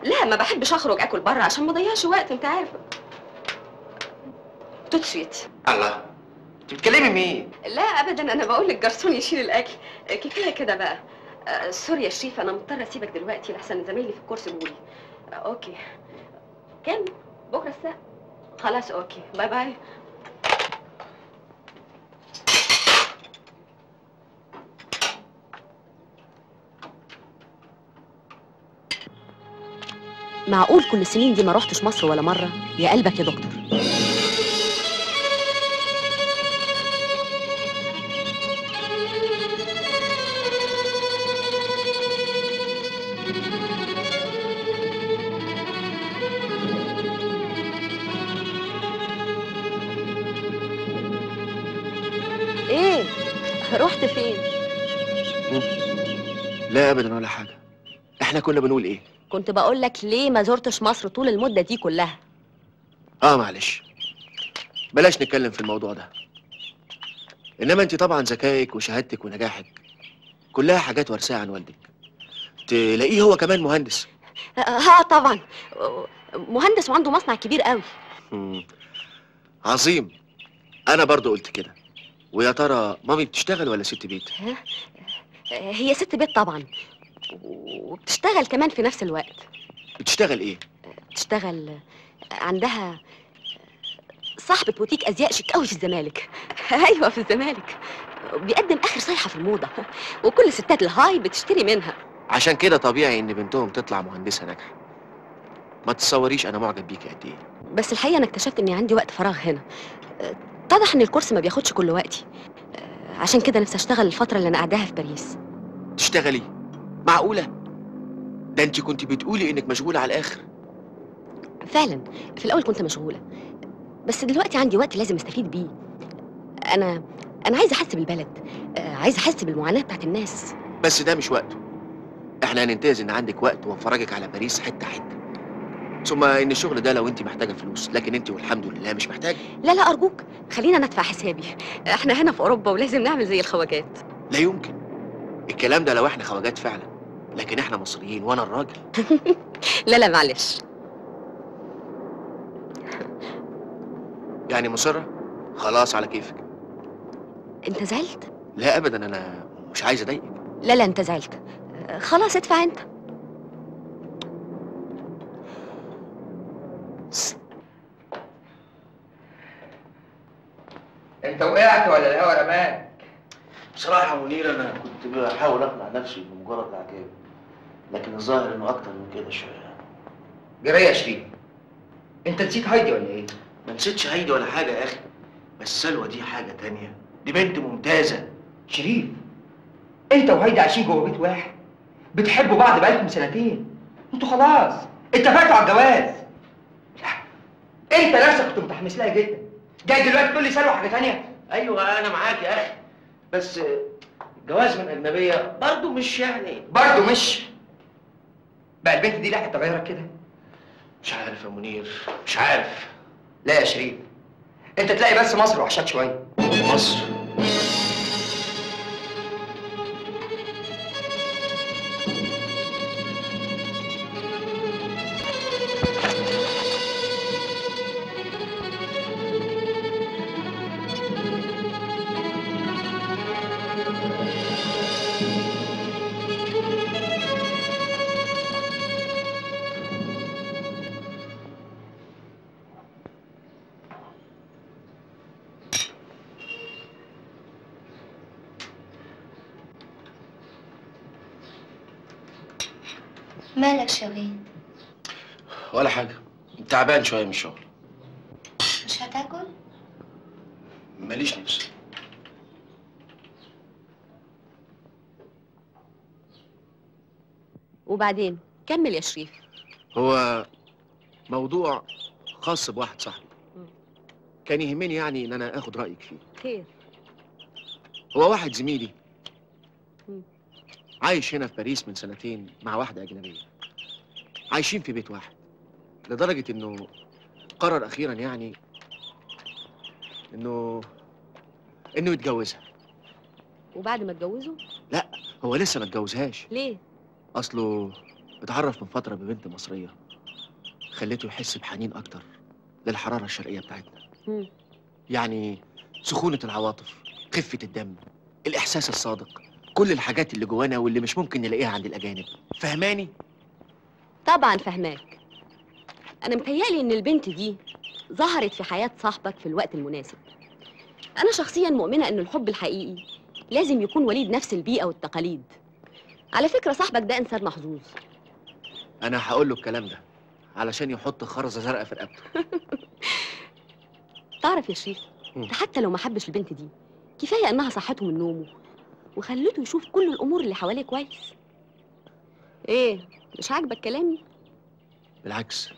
لا ما بحبش اخرج اكل بره عشان ما اضيعش وقت، انت عارفه. Tout de suite. الله، انت بتكلمي مين؟ لا ابدا، انا بقول للجرسون يشيل الاكل. كفاية كده بقى. Sorry يا شريف، انا مضطرة اسيبك دلوقتي لحسن زمايلي في الكورس جولي. OK، كام؟ بكره الساعة؟ خلاص OK، bye bye. معقول كل السنين دي ما روحتش مصر ولا مرة؟ يا قلبك يا دكتور. ايه؟ رحت فين؟ لا ابدا ولا حاجة. احنا كنا بنقول ايه؟ كنت بقول لك ليه ما زرتش مصر طول المدة دي كلها. معلش بلاش نتكلم في الموضوع ده. انما انت طبعا ذكائك وشهادتك ونجاحك كلها حاجات ورثاها عن والدك. تلاقيه هو كمان مهندس. طبعا مهندس وعنده مصنع كبير قوي. عظيم. انا برضو قلت كده. ويا ترى مامي بتشتغل ولا ست بيت؟ هي ست بيت طبعا، وبتشتغل كمان في نفس الوقت. بتشتغل ايه؟ بتشتغل عندها صاحبة بوتيك ازياء شيك قوي في الزمالك. ايوه في الزمالك، بيقدم اخر صيحة في الموضة، وكل ستات ال high بتشتري منها. عشان كده طبيعي ان بنتهم تطلع مهندسة ناجحة. ما تصوريش انا معجب بيكي قد ايه. بس الحقيقة انا اكتشفت اني عندي وقت فراغ هنا. اتضح ان الكورس ما بياخدش كل وقتي، عشان كده نفسي اشتغل الفترة اللي انا قاعداها في باريس. تشتغلي؟ معقولة؟ ده انت كنت بتقولي انك مشغولة على الاخر. فعلا في الاول كنت مشغولة، بس دلوقتي عندي وقت لازم استفيد بيه. انا عايزه احس بالبلد، عايزه احس بالمعاناة بتاعت الناس. بس ده مش وقته. احنا هننتهز ان عندك وقت وافرجك على باريس حتة حتة. ثم ان الشغل ده لو انت محتاجه فلوس، لكن انت والحمد لله مش محتاجه. لا لا ارجوك، خلينا ندفع حسابي. احنا هنا في اوروبا ولازم نعمل زي الخواجات. لا يمكن الكلام ده لو احنا خواجات فعلا، لكن احنا مصريين وانا الراجل. لا لا معلش. يعني مصرة؟ خلاص على كيفك. انت زعلت؟ لا ابدا، انا مش عايز اضايقك. لا لا انت زعلت، خلاص ادفع انت. انت وقعت ولا الهوا رماك؟ بصراحة يا منير انا كنت بحاول اقنع نفسي بمجرد اعجاب، لكن الظاهر انه اكتر من كده شوية. جري يا شريف، انت نسيت هايدي ولا ايه؟ ما نسيتش هايدي ولا حاجة يا اخي، بس سلوى دي حاجة تانية، دي بنت ممتازة. شريف، انت وهايدي عايشين جوه بيت واحد، بتحبوا بعض بقالكم سنتين، انتوا خلاص اتفقتوا على الجواز. لا انت نفسك كنت متحمس لها جدا، جاي دلوقتي تقول لي سلوى حاجة تانية؟ ايوه انا معاك يا اخي، بس الجواز من اجنبية برضه مش يعني برضه مش بقى البنت دي لحقت تغيرك كده؟ مش عارف يا منير، مش عارف. لا يا شريف، انت تلاقي بس مصر وحشاك شوية. مصر؟ مالك شوي؟ ولا حاجة، تعبان شوية من الشغل. مش هتاكل؟ ماليش نفس. وبعدين كمل يا شريف. هو موضوع خاص بواحد صاحبي، كان يهمني يعني ان انا اخد رأيك فيه. خير؟ هو واحد زميلي عايش هنا في باريس من سنتين مع واحدة أجنبية، عايشين في بيت واحد، لدرجة إنه قرر أخيراً يعني إنه يتجوزها. وبعد ما اتجوزوا؟ لا هو لسه ما اتجوزهاش. ليه؟ أصله اتعرف من فترة ببنت مصرية خلته يحس بحنين أكتر للحرارة الشرقية بتاعتنا. يعني سخونة العواطف، خفة الدم، الإحساس الصادق، كل الحاجات اللي جوانا واللي مش ممكن نلاقيها عند الأجانب. فهماني؟ طبعا فهماك. أنا متهيألي إن البنت دي ظهرت في حياة صاحبك في الوقت المناسب. أنا شخصيا مؤمنة إن الحب الحقيقي لازم يكون وليد نفس البيئة والتقاليد. على فكرة صاحبك ده إنسان محظوظ. أنا هقول له الكلام ده علشان يحط خرزة زرقاء في رقبته. تعرف يا شريف، ده حتى لو ما حبش البنت دي كفاية إنها صحته من نومه وخلته يشوف كل الامور اللي حواليه كويس. ايه، مش عاجبك كلامي؟ بالعكس،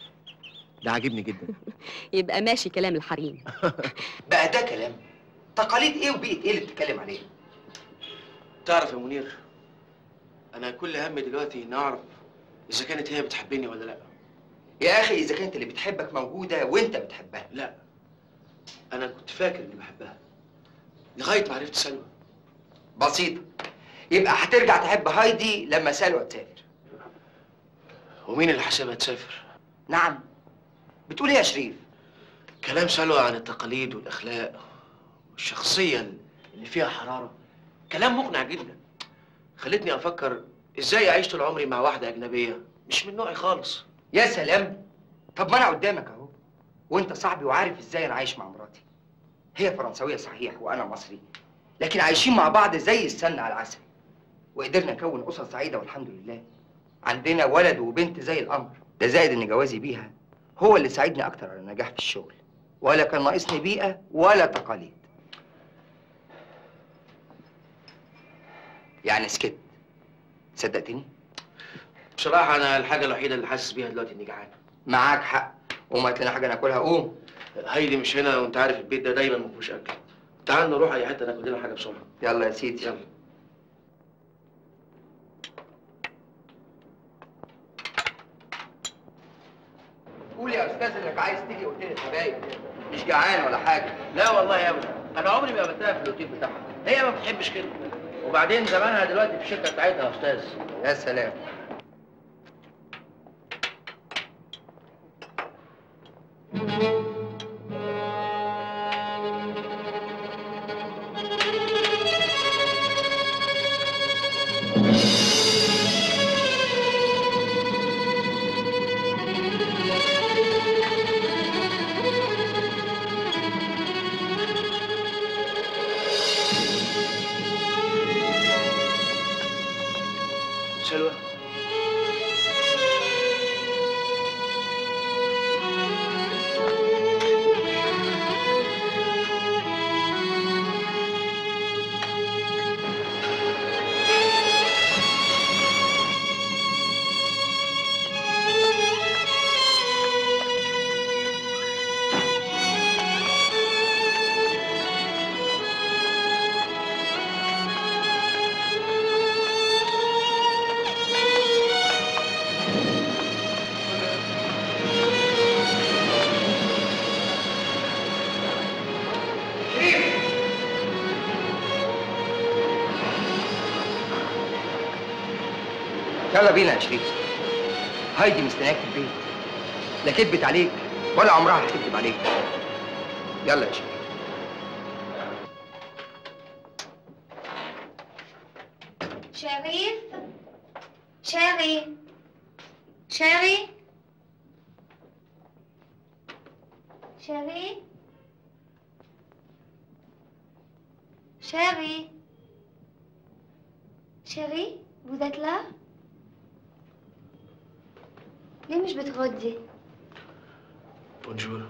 ده عاجبني جدا. يبقى ماشي كلام الحريم. بقى ده كلام؟ تقاليد ايه وبيئه ايه اللي بتتكلم عليه؟ تعرف يا منير، انا كل همي دلوقتي ان اعرف اذا كانت هي بتحبني ولا لا. يا اخي اذا كانت اللي بتحبك موجودة وانت بتحبها. لا، انا كنت فاكر اني بحبها لغاية ما عرفت سلوى. بسيطة، يبقى هترجع تحب هايدي لما سلوى تسافر. ومين اللي حسابها تسافر؟ نعم، بتقول ايه يا شريف؟ كلام سلوى عن التقاليد والاخلاق والشخصية اللي فيها حرارة كلام مقنع جدا، خلتني افكر ازاي اعيش طول عمري مع واحدة اجنبية؟ مش من نوعي خالص. يا سلام، طب ما انا قدامك اهو، وانت صاحبي وعارف ازاي انا عايش مع مراتي. هي فرنسويه صحيح وانا مصري، لكن عايشين مع بعض زي السمنة على العسل، وقدرنا نكون اسره سعيدة والحمد لله. عندنا ولد وبنت زي القمر. ده زائد ان جوازي بيها هو اللي ساعدني اكتر على النجاح في الشغل، ولا كان ناقصني بيئة ولا تقاليد. يعني سكت، صدقتني؟ بصراحة انا الحاجة الوحيدة اللي حاسس بيها دلوقتي اني جعان. معاك حق، قوم هات لنا حاجة ناكلها. قوم. هايدي مش هنا، وانت عارف البيت ده دايما ما فيهوش اكل. تعال نروح اي حتة ناكل لنا حاجة بسرعة. يلا يا سيدي يلا. قول يا استاذ انك عايز تيجي اوتيل الحبايب، مش جعان ولا حاجة. لا والله يا ابني، انا عمري ما قابلتها في الاوتيل بتاعها، هي ما بتحبش كده. وبعدين زمانها دلوقتي في الشركة بتاعتها يا استاذ. يا سلام. سلوى، يلا بينا يا شريف. هايدي مستنياك في البيت، لا كدبت عليك ولا عمرها هتكدب عليك. يلا يا شريف. شريف، chéri، chéri، chéri، chéri، chéri، vous êtes là؟ ليه مش بتردي؟ Bonjour.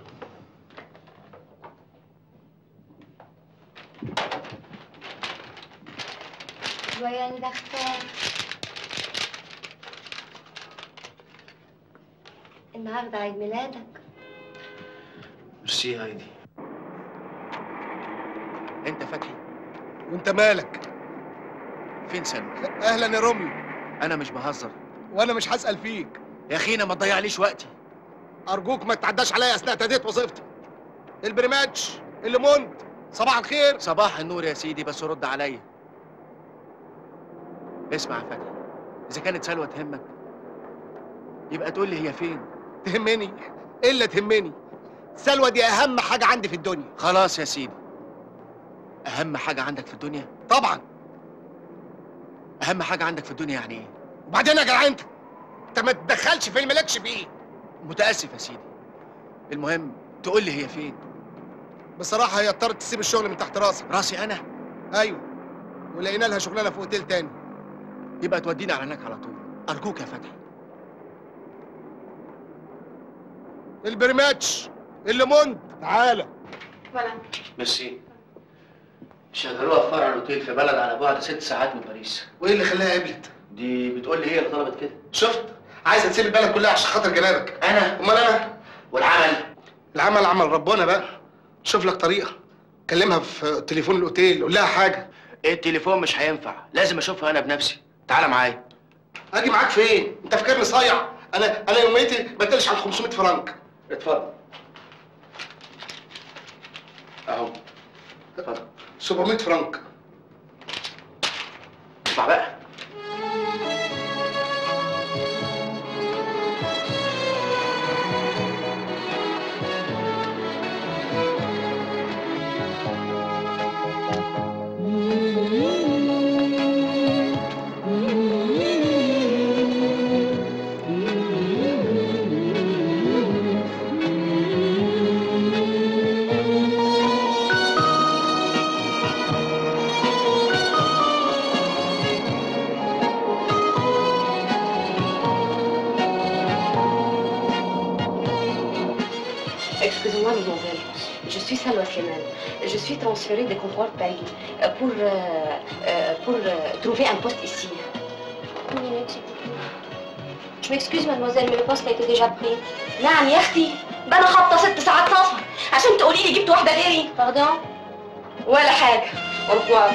Joyeux anniversaire. النهارده عيد ميلادك. ميرسي يا هايدي. انت فتحي؟ وانت مالك؟ فين سلمى؟ اهلا يا روميو. انا مش بهزر. وانا مش هسأل فيك يا اخينا، ما تضيعليش وقتي. ارجوك ما تعداش عليا اثناء تأدية وظيفتي. البريماتش، الليموند، صباح الخير. صباح النور يا سيدي، بس رد عليا. اسمع يا فتحي، اذا كانت سلوى تهمك يبقى تقول لي هي فين. تهمني؟ الا تهمني. سلوى دي اهم حاجة عندي في الدنيا. خلاص يا سيدي، اهم حاجة عندك في الدنيا؟ طبعا. اهم حاجة عندك في الدنيا يعني ايه؟ وبعدين يا جدع انت ما تتدخلش في اللي مالكش فيه. متاسف يا سيدي، المهم تقول لي هي فين. بصراحة هي اضطرت تسيب الشغل من تحت راسك. راسي انا؟ ايوه، ولقينا لها شغلانة في اوتيل تاني. يبقى تودينا على هناك على طول، ارجوك يا فتحي. البريماتش، الليموند، تعالى. ميرسي. شغلوها في فرع الاوتيل في بلد على بعد 6 ساعات من باريس. وايه اللي خلاها قبلت؟ دي بتقول لي هي اللي طلبت كده. شفت؟ عايزه تسيب البلد كلها عشان خاطر جنابك. انا؟ امال انا؟ والعمل؟ العمل عمل ربنا بقى. شوف لك طريقه، كلمها في تليفون الاوتيل، قول لها حاجة. ايه التليفون مش هينفع، لازم اشوفها انا بنفسي. تعالى معايا. اجي معاك فين؟ انت فاكرني صايع؟ انا يوميتي ما تقلش عن 500 فرنك. اتفضل. اهو. اتفضل. 700 فرنك. اطلع بقى. Excusez-moi, mademoiselle. Je suis Salwa Slimane. Je suis transférée de Concorde Paris pour trouver un poste ici. Une minute, s'il vous plaît. Je m'excuse, mademoiselle, mais le poste a été déjà pris. نعم يا أختي، ده أنا خابطة 6 ساعات سفر عشان تقولي لي جبت واحدة غيري. Pardon؟ ولا حاجة. Au revoir.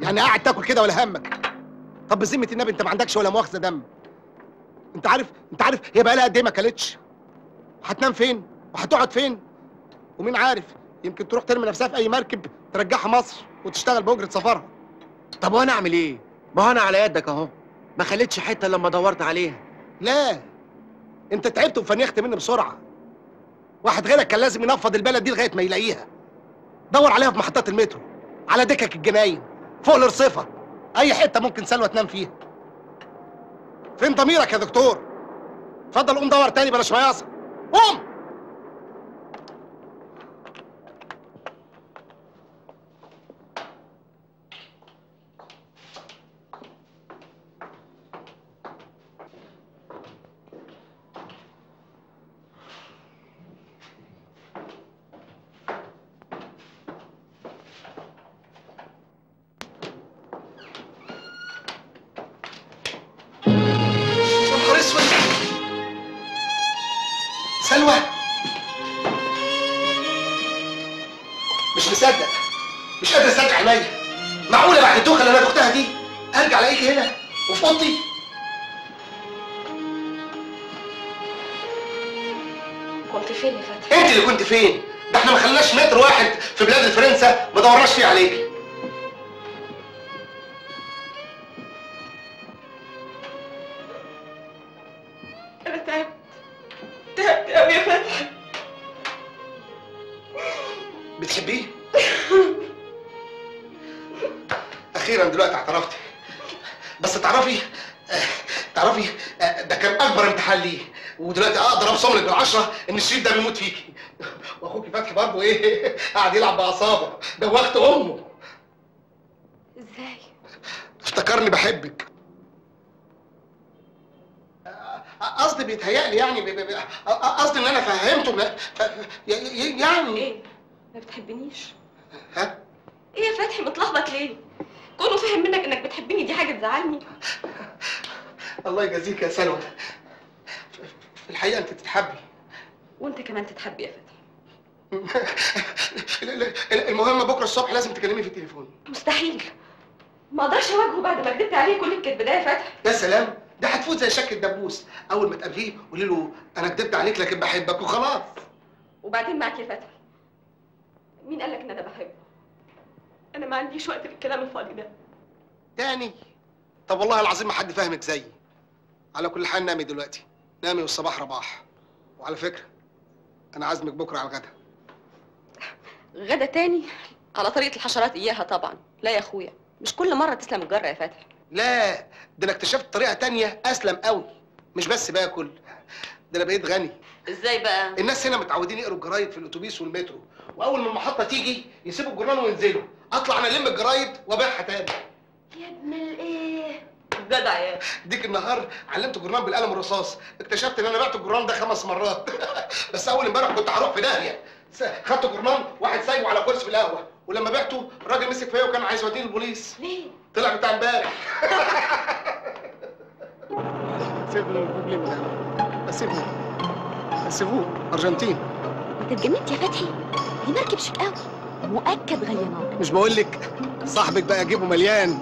يعني قاعد تاكل كده ولا همك؟ طب بذمة النبي انت ما عندكش ولا مؤاخذة دم. انت عارف هي بقى لها قد ايه ما اكلتش؟ هتنام فين؟ وهتقعد فين؟ ومين عارف يمكن تروح ترمي نفسها في اي مركب ترجعها مصر وتشتغل باجرة سفرها. طب وانا اعمل ايه؟ ما هو انا على يدك اهو، ما خليتش حتة لما دورت عليها. لا انت تعبت وفنيخت مني بسرعة. واحد غيرك كان لازم ينفض البلد دي لغاية ما يلاقيها. دور عليها في محطات المترو، على دكك الجناين، فوق الرصيفه، اي حتة ممكن سلوى تنام فيها. فين ضميرك يا دكتور؟ اتفضل قوم دور تاني بلاش مياصه. قوم. سلوى، مش مصدق، مش قادر اصدق عينيا. معقولة بعد الدوخه اللي انا دختها دي ارجع الاقيكي هنا وفي اوضتي؟ كنت فين يا فتحي؟ انت اللي كنت فين؟ ده احنا ما خلناش متر واحد في بلاد الفرنسا ما دورناش فيه عليكي. انا تعبت، تعبت قوي يا فتحي. بتحبيه؟ اخيرا دلوقتي اعترفتي. بس تعرفي ده كان اكبر امتحان ليه، ودلوقتي اقدر ابصم لك بالعشرة ان الشريف ده بيموت فيكي. واخوكي فتحي برضه ايه قاعد يلعب باعصابه، دوخت امه. ازاي؟ افتكرني بحبك. قصدي بيتهيألي يعني، قصدي ان انا فهمته يعني. ايه؟ ما بتحبنيش؟ ها؟ ايه يا فتحي متلخبط ليه؟ كونه فاهم منك انك بتحبني دي حاجة تزعلني. الله يجازيك يا سلوى. في الحقيقة انت تتحبي. وانت كمان تتحبي يا فتحي. المهم بكره الصبح لازم تكلمني في التليفون. مستحيل، ما اقدرش اواجهه بعد ما كدبت عليه كل الكدب ده يا فتحي. يا سلام، ده هتفوت زي شك الدبوس. اول ما تقابليه قولي له انا كدبت عليك لكن بحبك وخلاص. وبعدين معاك يا فتحي، مين قال لك ان انا بحبه؟ انا ما عنديش وقت للكلام الفاضي ده تاني. طب والله العظيم ما حد فاهمك زيي. على كل حال نامي دلوقتي، نامي والصباح رباح. وعلى فكرة انا عازمك بكره على الغدا. غدا تاني؟ على طريقه الحشرات اياها طبعا. لا يا اخويا، مش كل مرة تسلم الجرة يا فتحي. لا ده انا اكتشفت طريقه تانية اسلم قوي. مش بس باكل، ده انا بقيت غني. ازاي بقى؟ الناس هنا متعودين يقروا الجرايد في الاتوبيس والمترو، واول ما المحطة تيجي يسيبوا الجرنان وينزلوا. اطلع انا الم الجرايد وابيعها تاني. يا ابن الايه، جدع يا ديك النهار علمت الجرنان بالقلم الرصاص، اكتشفت ان انا بعت الجرنان ده 5 مرات. بس اول امبارح كنت هروح في داهية. خدت جرنان واحد سايبه على كرسي في القهوة، ولما بعته الراجل مسك فيا وكان عايز يوديني البوليس. ليه؟ طلع بتاع امبارح. سيبني سيبني سيبوه ارجنتين. انت اتجننت يا فتحي؟ دي مركب شيك قوي، مؤكد غالية نار. مش بقول لك صاحبك بقى جيبه مليان.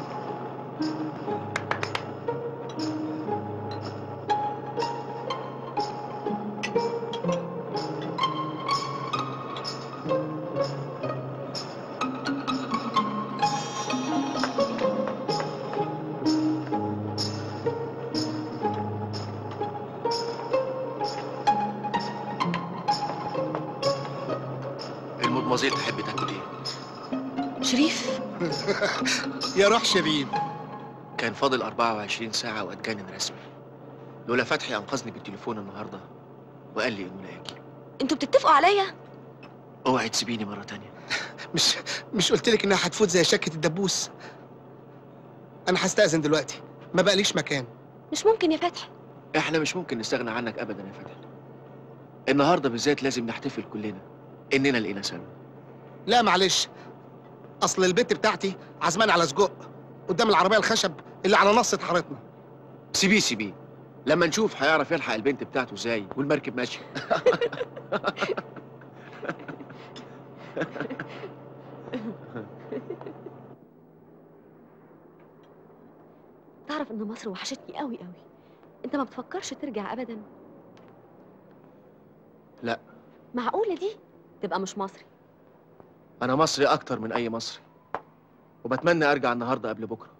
المدمزيل تحب تاكل ايه؟ شريف. يا روح شريف. كان فاضل 24 ساعة واتجنن رسمي، لولا فتحي انقذني بالتليفون النهارده وقال لي انه لاقيكي. انتوا بتتفقوا عليا؟ اوعي تسيبيني مرة تانية. مش قلت لك انها هتفوت زي شكة الدبوس؟ انا هستأذن دلوقتي، ما بقاليش مكان. مش ممكن يا فتحي. احنا مش ممكن نستغنى عنك ابدا يا فتحي. النهارده بالذات لازم نحتفل كلنا اننا لقينا سلوى. لا معلش، اصل البت بتاعتي عزمان على سجق قدام العربية الخشب اللي على نص حارتنا. سيبيه سيبيه، لما نشوف هيعرف يلحق البنت بتاعته ازاي والمركب ماشية. تعرف ان مصر وحشتني قوي قوي. انت ما بتفكرش ترجع ابدا؟ لا. معقولة دي؟ تبقى مش مصري. أنا مصري أكتر من أي مصري، وبتمنى أرجع النهاردة قبل بكرة.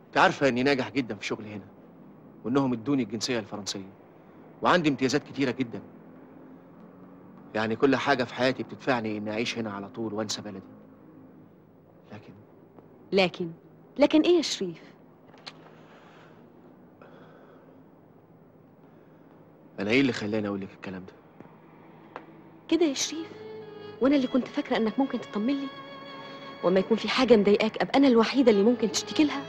أنت عارفة إني ناجح جدا في شغلي هنا، وإنهم ادوني الجنسية الفرنسية، وعندي امتيازات كتيرة جدا. يعني كل حاجة في حياتي بتدفعني إني أعيش هنا على طول وأنسى بلدي. لكن لكن إيه يا شريف؟ أنا إيه اللي خلاني أقول لك الكلام ده؟ كده يا شريف؟ وانا اللي كنت فاكره انك ممكن تطمن لي، وما يكون في حاجة مضايقاك ابقى انا الوحيدة اللي ممكن تشتكي لها.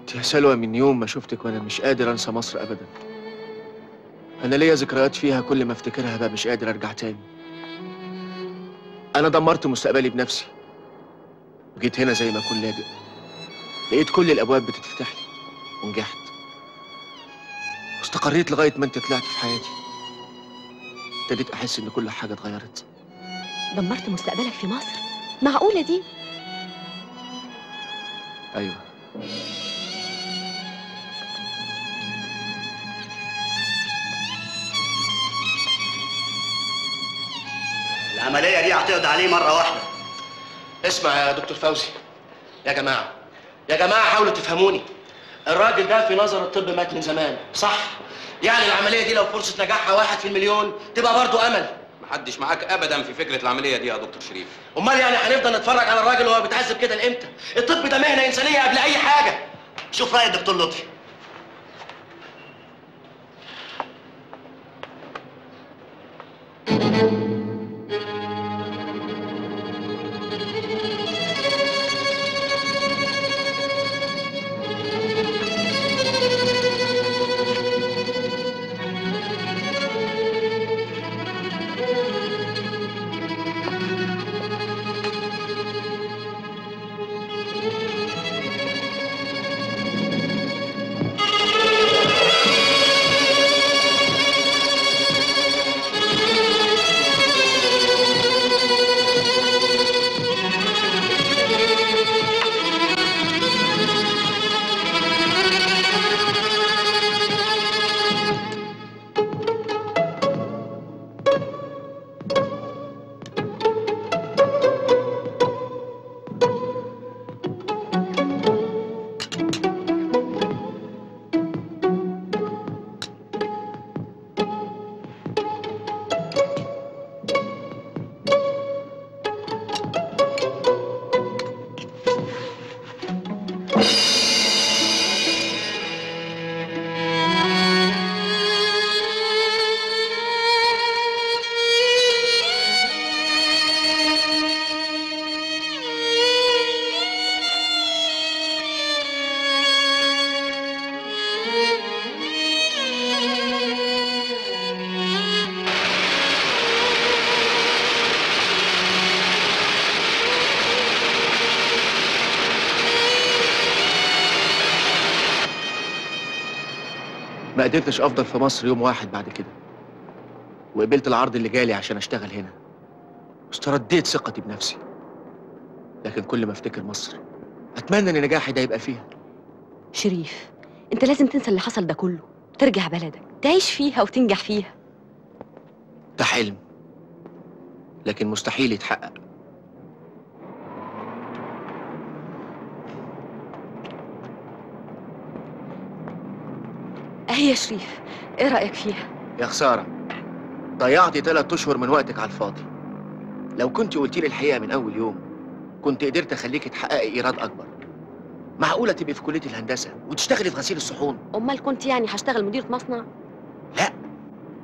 انت يا سلوى من يوم ما شفتك وانا مش قادر انسى مصر ابدا. انا ليا ذكريات فيها كل ما افتكرها بقى مش قادر ارجع تاني. انا دمرت مستقبلي بنفسي، وجيت هنا زي ما اكون لاجئ. لقيت كل الابواب بتتفتح لي ونجحت واستقريت لغاية ما انت طلعت في حياتي. ابتديت احس ان كل حاجة اتغيرت. دمرت مستقبلك في مصر؟ معقولة دي؟ ايوه. العملية دي هتقضي عليه مرة واحدة. اسمع يا دكتور فوزي، يا جماعة يا جماعة حاولوا تفهموني. الراجل ده في نظر الطب مات من زمان، صح؟ يعني العملية دي لو فرصة نجاحها 1 في المليون تبقى برضو أمل. محدش معاك أبدا في فكرة العملية دي يا دكتور شريف. أمال يعني هنفضل نتفرج على الراجل وهو بيتعذب كده لإمتى؟ الطب ده مهنة إنسانية قبل أي حاجة. شوف رأي الدكتور لطفي. قدرتش افضل في مصر يوم واحد بعد كده، وقبلت العرض اللي جالي عشان اشتغل هنا، واسترديت ثقتي بنفسي. لكن كل ما افتكر مصر اتمنى ان نجاحي ده يبقى فيها. شريف، انت لازم تنسى اللي حصل ده كله، ترجع بلدك، تعيش فيها وتنجح فيها. ده حلم لكن مستحيل يتحقق. اهي يا شريف، ايه رأيك فيها؟ يا خسارة، ضيعتي 3 أشهر من وقتك على الفاضي. لو كنت قلتي لي الحقيقة من أول يوم كنت قدرت أخليكي تحققي إيراد أكبر. معقولة تبقي في كلية الهندسة وتشتغلي في غسيل الصحون؟ أمال كنت يعني هشتغل مديرة مصنع؟ لا،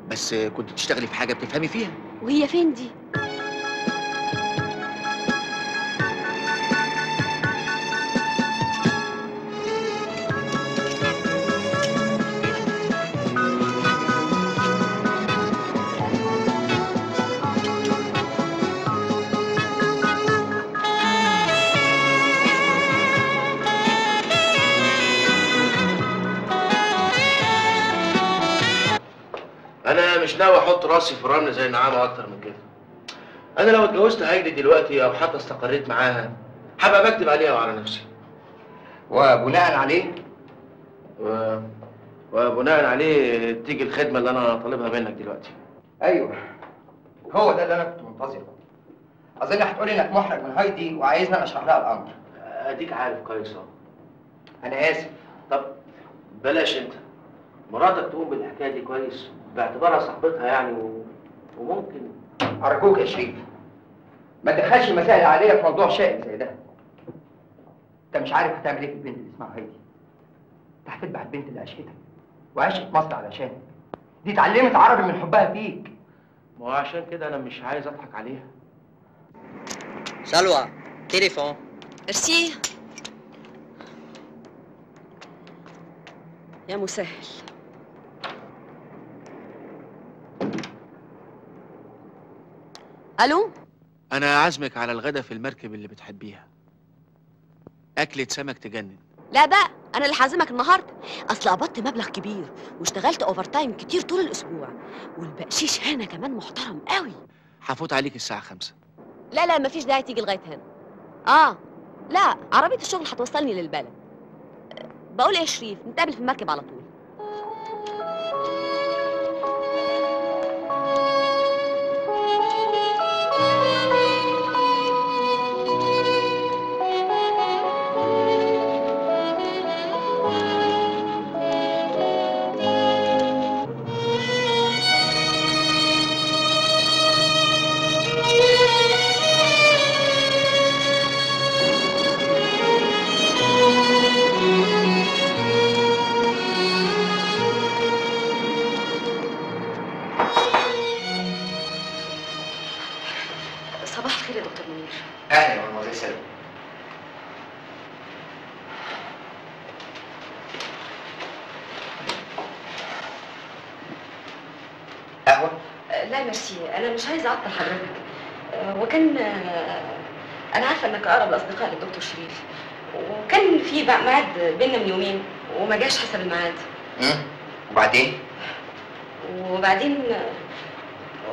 بس كنت تشتغلي في حاجة بتفهمي فيها. وهي فين دي؟ انا مش ناوي احط راسي في الرمل زي النعامه اكتر من كده. انا لو اتجوزت هايدي دلوقتي او حتى استقريت معاها هبقى بكتب عليها وعلى نفسي. وبناء عليه؟ وبناء عليه تيجي الخدمة اللي انا طالبها منك دلوقتي. ايوه، هو ده اللي انا كنت منتظره. اظن هتقولي انك محرج من هايدي وعايزني انا اشرح لها الامر. اديك عارف كويس اهو. انا اسف. طب بلاش انت، مراتك تقوم بالحكاية دي كويس باعتبارها صاحبتها يعني وممكن. أرجوك يا شريف ما تدخلش المسائل العائلية في موضوع شائك زي ده. أنت مش عارف هتعمل إيه في البنت اللي اسمها هايدي. أنت هتتبع البنت اللي عشقتك وعشقت مصر علشانك. دي اتعلمت عربي من حبها فيك. ما هو عشان كده أنا مش عايز أضحك عليها. سلوى، تليفون. ميرسي يا مسهل. الو، انا عازمك على الغدا في المركب اللي بتحبيها، اكلة سمك تجنن. لا بقى، انا اللي هعزمك النهارده، اصل قبضت مبلغ كبير واشتغلت overtime كتير طول الاسبوع، والبقشيش هنا كمان محترم قوي. هفوت عليك الساعة 5. لا لا، مفيش داعي تيجي لغاية هنا. لا، عربية الشغل هتوصلني للبلد. بقول ايه يا شريف، نتقابل في المركب على طول. صباح الخير يا دكتور منير. اهلا يا مدموزيل سلوى. قهوة؟ لا ميرسي، أنا مش عايزة أعطل حضرتك. وكان أنا عارفة إنك أقرب الأصدقاء للدكتور شريف، وكان في ميعاد بينا من يومين وما جاش حسب الميعاد. وبعدين؟ وبعدين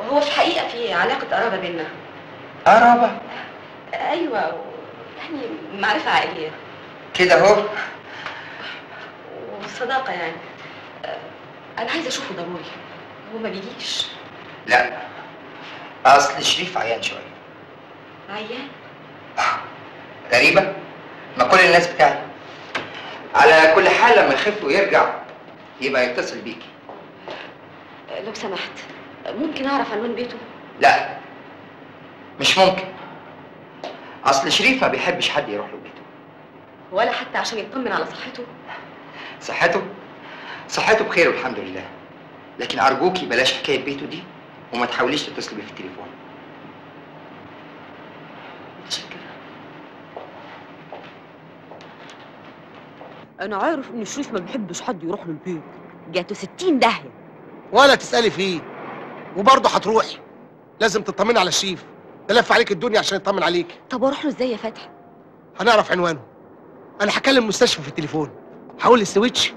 هو في الحقيقة في علاقة قرابة بينا. قرابة؟ أيوه، يعني معرفة عائلية كده أهو، وصداقة يعني. أنا عايزة أشوفه ضروري، هو ما بيجيش. لا، أصل شريف عيان شوية. عيان؟ غريبة، ما كل الناس بتاعي. على كل حال لما يخف ويرجع يبقى يتصل بيكي. لو سمحت، ممكن أعرف عنوان بيته؟ لا، مش ممكن. أصل شريف ما بيحبش حد يروح له بيته. ولا حتى عشان يطمن على صحته؟ صحته؟ صحته بخير والحمد لله. لكن أرجوكي بلاش حكاية بيته دي، وما تحاوليش تتصلي بيه في التليفون. متشكرة. أنا عارف إن شريف ما بيحبش حد يروح له البيت، جاته 60 داهية. ولا تسألي فيه، وبرضه هتروحي. لازم تطمني على شريف، ده لف عليك الدنيا عشان يطمن عليك. طب واروح له ازاي يا فتحي؟ هنعرف عنوانه. انا هكلم المستشفى في التليفون، هقول للسويتش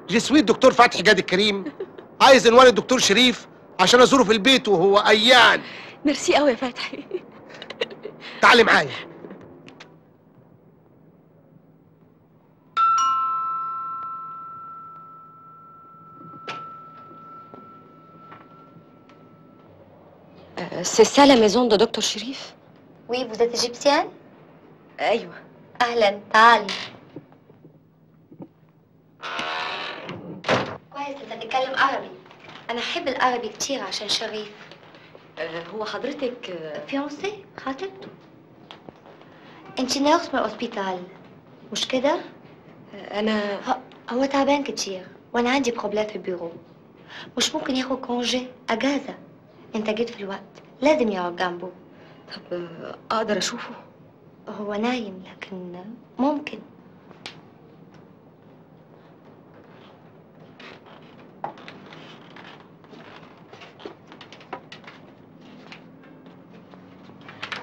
je suis الدكتور فتحي جاد الكريم، عايز عنوان الدكتور شريف عشان ازوره في البيت وهو عيان. ميرسي قوي يا فتحي. تعالي معايا. C'est ça la maison de docteur شريف؟ Oui, vous êtes égyptienne؟ ايوه. اهلا، تعالي. كويس انت بتتكلم عربي، انا احب العربي كتير عشان شريف. هو حضرتك fiancée؟ خطيبته. انت nurse من ال hôpital مش كده؟ انا هو تعبان كتير وانا عندي problème في البيرو، مش ممكن ياخد congé اجازه. انت جيت في الوقت، لازم يقعد جنبه. طب اقدر اشوفه؟ هو نايم لكن ممكن.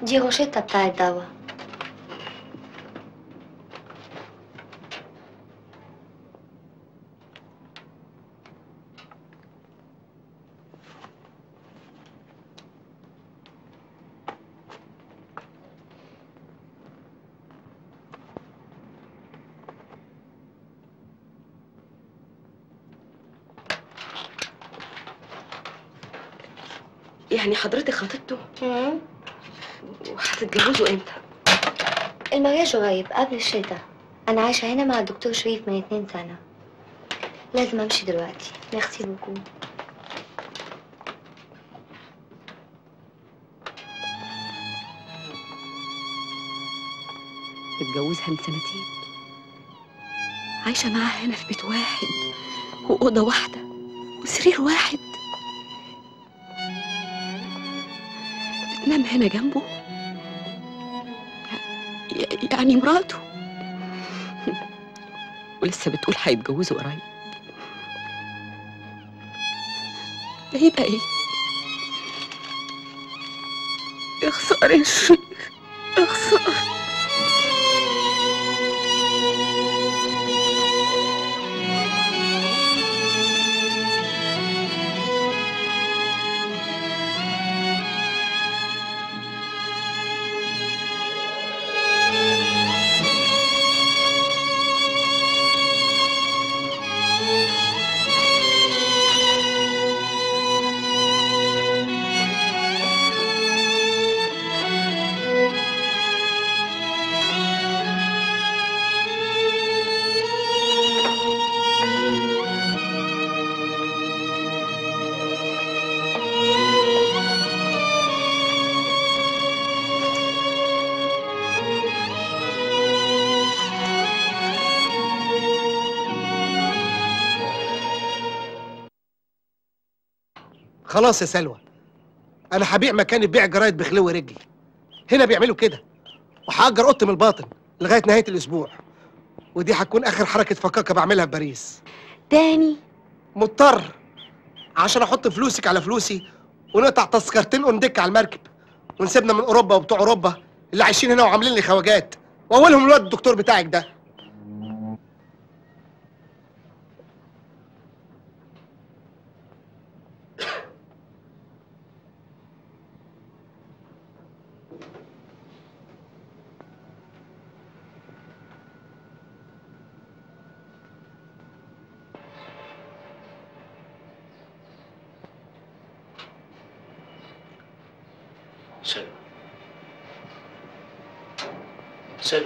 دي روشتة بتاع الدواء. يعني حضرتك خطيبته؟ وهتتجوزوا امتى؟ ال mariage قريب قبل الشتاء. انا عايشه هنا مع الدكتور شريف من 2 سنة. لازم امشي دلوقتي. merci beaucoup. متجوزها من 2 سنين، عايشه معاها هنا في بيت واحد واوضه واحدة وسرير واحد، بتنام هنا جنبه، يعني مراته، ولسه بتقول هيتجوزوا قريب. ده يبقى ايه؟ يا خسارة يا شريف، يا خسارة. خلاص يا سلوى، انا هبيع مكاني ببيع جرايد بخلو رجلي. هنا بيعملوا كده، وهأجر اوضتي من الباطن لغاية نهاية الاسبوع، ودي هتكون اخر حركة فكاكه بعملها في باريس. تاني؟ مضطر عشان احط فلوسك على فلوسي ونقطع تذكرتين وندك على المركب ونسيبنا من اوروبا وبتوع اوروبا اللي عايشين هنا وعاملين لي خواجات، واولهم الواد الدكتور بتاعك ده. سلوى، سلوى،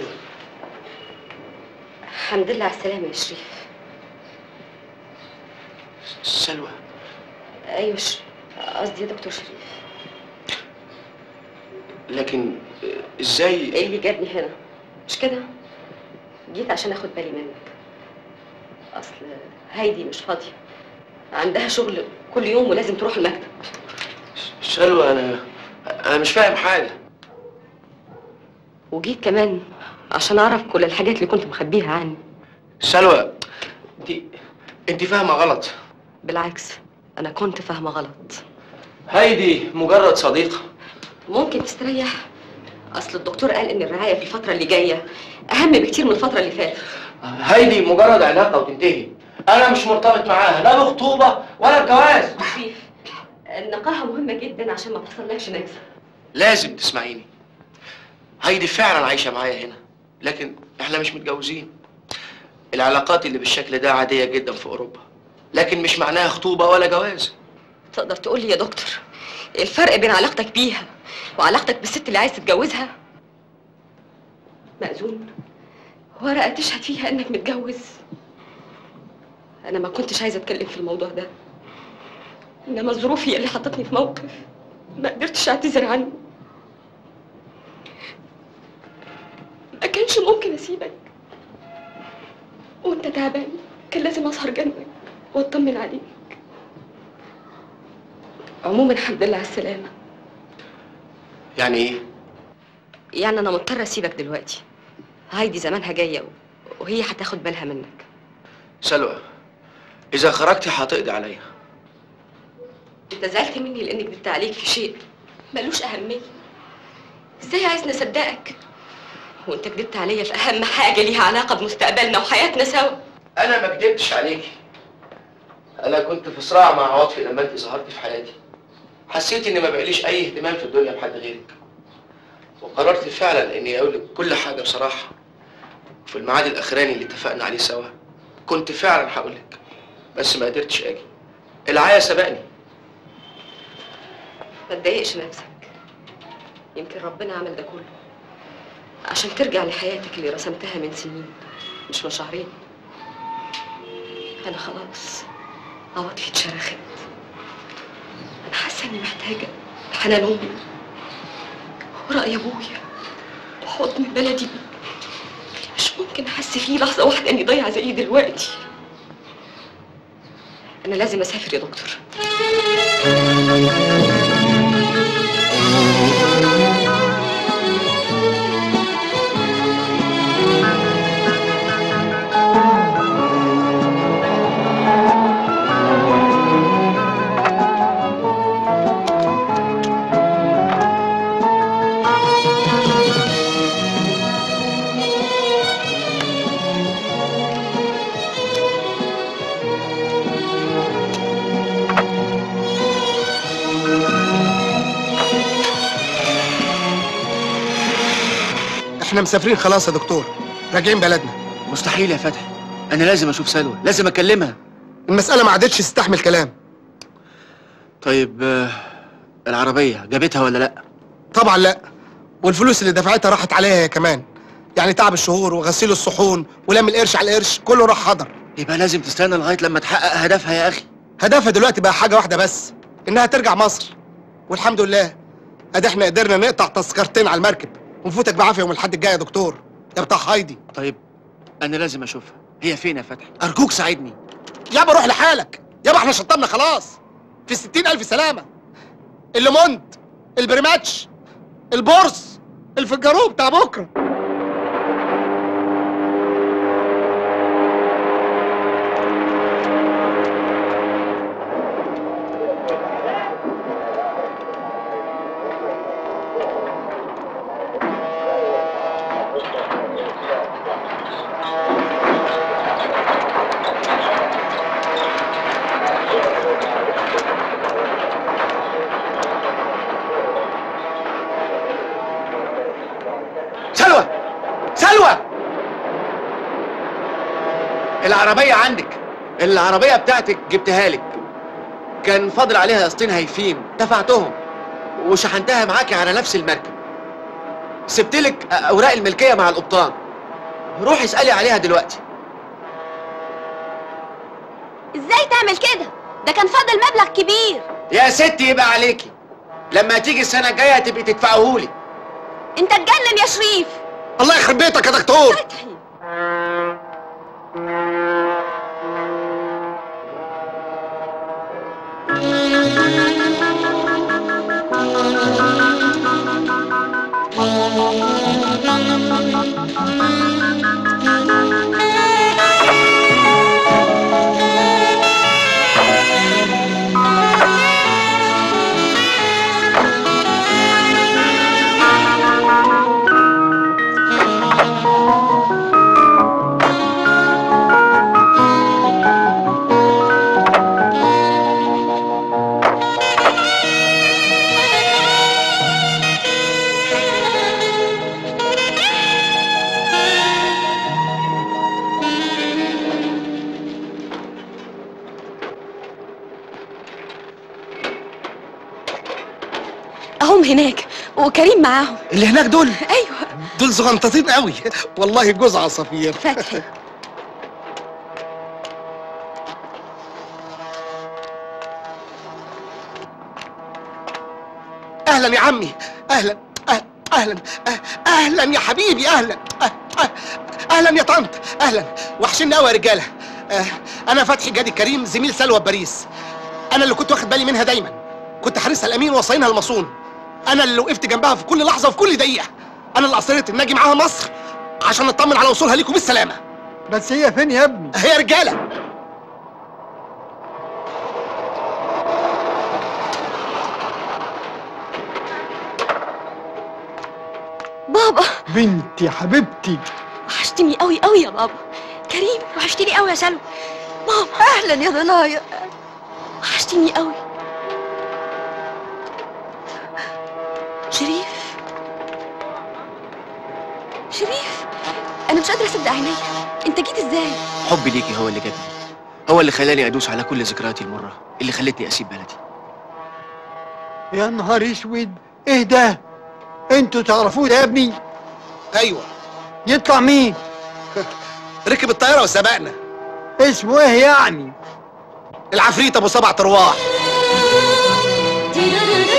الحمد لله على السلامة يا شريف. سلوى. ايوه قصدي يا دكتور شريف. لكن ازاي؟ ايه اللي جابني هنا؟ مش كده؟ جيت عشان اخد بالي منك. اصل هايدي مش فاضية، عندها شغل كل يوم ولازم تروح المكتب. سلوى انا مش فاهم حاجة. وجيت كمان عشان اعرف كل الحاجات اللي كنت مخبيها عني. سلوى انت فاهمة غلط. بالعكس، انا كنت فاهمة غلط. هايدي مجرد صديقة. ممكن تستريح؟ اصل الدكتور قال ان الرعاية في الفترة اللي جاية اهم بكتير من الفترة اللي فاتت. هايدي مجرد علاقة وتنتهي. انا مش مرتبط معاها لا بخطوبه ولا بجواز. شريف، النقاهه مهمة جدا عشان ما تحصلكش نكسه. لازم تسمعيني. هايدي فعلا عايشه معايا هنا، لكن احنا مش متجوزين. العلاقات اللي بالشكل ده عادية جدا في اوروبا، لكن مش معناها خطوبه ولا جواز. تقدر تقول لي يا دكتور الفرق بين علاقتك بيها وعلاقتك بالست اللي عايز تتجوزها؟ مأذون، ورقة تشهد فيها انك متجوز. انا ما كنتش عايزه اتكلم في الموضوع ده، انما الظروف هي اللي حطتني في موقف ما قدرتش اعتذر عنه. ما كانش ممكن اسيبك وانت تعبان، كان لازم اسهر جنبك واطمن عليك. عموما الحمد لله على السلامة. يعني ايه؟ يعني انا مضطرة اسيبك دلوقتي. هايدي زمانها جاية وهي هتاخد بالها منك. سلوى، اذا خرجتي هتقضي عليا. انت زعلت مني لاني كدبت عليك في شيء ملوش اهمية. ازاي عايزني اصدقك وانت كدبت عليا في اهم حاجة ليها علاقة بمستقبلنا وحياتنا سوا؟ انا ما كدبتش عليكي. انا كنت في صراع مع عواطفي لما انت ظهرتي في حياتي. حسيت اني ما بقاليش اي اهتمام في الدنيا بحد غيرك، وقررت فعلا اني اقول لك كل حاجة بصراحة. وفي الميعاد الاخراني اللي اتفقنا عليه سوا كنت فعلا هقول لك، بس ما قدرتش اجي. العيا سبقني. ما تضايقش نفسك، يمكن ربنا عمل ده كله عشان ترجع لحياتك اللي رسمتها من سنين مش من شهرين. انا خلاص عواطفي اتشرخت. انا حاسه اني محتاجه حنان امي ورأي ابويا وحضن بلدي. مش ممكن احس فيه لحظة واحدة اني ضايعة زي دلوقتي. انا لازم اسافر يا دكتور. احنا مسافرين خلاص يا دكتور، راجعين بلدنا. مستحيل يا فتحي، انا لازم اشوف سلوى، لازم اكلمها. المسألة ما عادتش تستحمل كلام. طيب العربية جابتها ولا لا؟ طبعا لا، والفلوس اللي دفعتها راحت عليها هي كمان. يعني تعب الشهور وغسيل الصحون ولم القرش على القرش كله راح حضر. يبقى لازم تستنى لغاية لما تحقق هدفها يا اخي. هدفها دلوقتي بقى حاجة واحدة بس، انها ترجع مصر. والحمد لله ادي احنا قدرنا نقطع تذكرتين على المركب ونفوتك بعافية يوم الحد الجاي يا دكتور يا بتاع هايدي. طيب انا لازم اشوفها، هي فين يا فتحي؟ ارجوك ساعدني. يابا روح لحالك يابا، احنا شطبنا خلاص في 60,000 سلامه. الليمونت، البريماتش، البورس، الفجارو بتاع بكره. العربية عندك، العربية بتاعتك جبتها لك، كان فاضل عليها قسطين هايفين دفعتهم وشحنتها معاكي على نفس المركب. سبتلك أوراق الملكية مع القبطان، روحي اسألي عليها دلوقتي. ازاي تعمل كده؟ ده كان فاضل مبلغ كبير. يا ستي يبقى عليكي، لما تيجي السنة الجاية تبقي تدفعهولي. انت اتجنن يا شريف. الله يخرب بيتك يا دكتور. فتحي. اهم هناك وكريم معاهم. اللي هناك دول؟ ايوه دول صغنطاطين قوي والله، جوز عصافير. فتحي اهلا يا عمي، اهلا اهلا اهلا يا حبيبي، اهلا اهلا يا طنط، اهلا. وحشني قوي يا رجاله. انا فتحي جادي كريم، زميل سلوى بباريس. انا اللي كنت واخد بالي منها دايما، كنت حارسها الامين وصاينها المصون. انا اللي وقفت جنبها في كل لحظة وفي كل دقيقة. انا اللي اصريت ان اجي معاها مصر عشان اطمن على وصولها ليكم بالسلامة. بس هي فين يا ابني؟ هي يا رجاله. بابا. بنتي حبيبتي، وحشتني قوي قوي يا بابا. كريم وحشتني قوي يا سلوى. ماما اهلا يا ضنايا، وحشتني قوي. شريف، شريف، انا مش قادرة اصدق عينيا، انت جيت ازاي؟ حبي ليكي هو اللي جابني، هو اللي خلاني ادوس على كل ذكرياتي المرة اللي خلتني اسيب بلدي. يا نهار اسود، ايه ده؟ انتوا تعرفوه ده يا ابني؟ ايوه. يطلع مين؟ ركب الطيارة وسبقنا. اسمه ايه يعني؟ العفريت ابو 7 ارواح.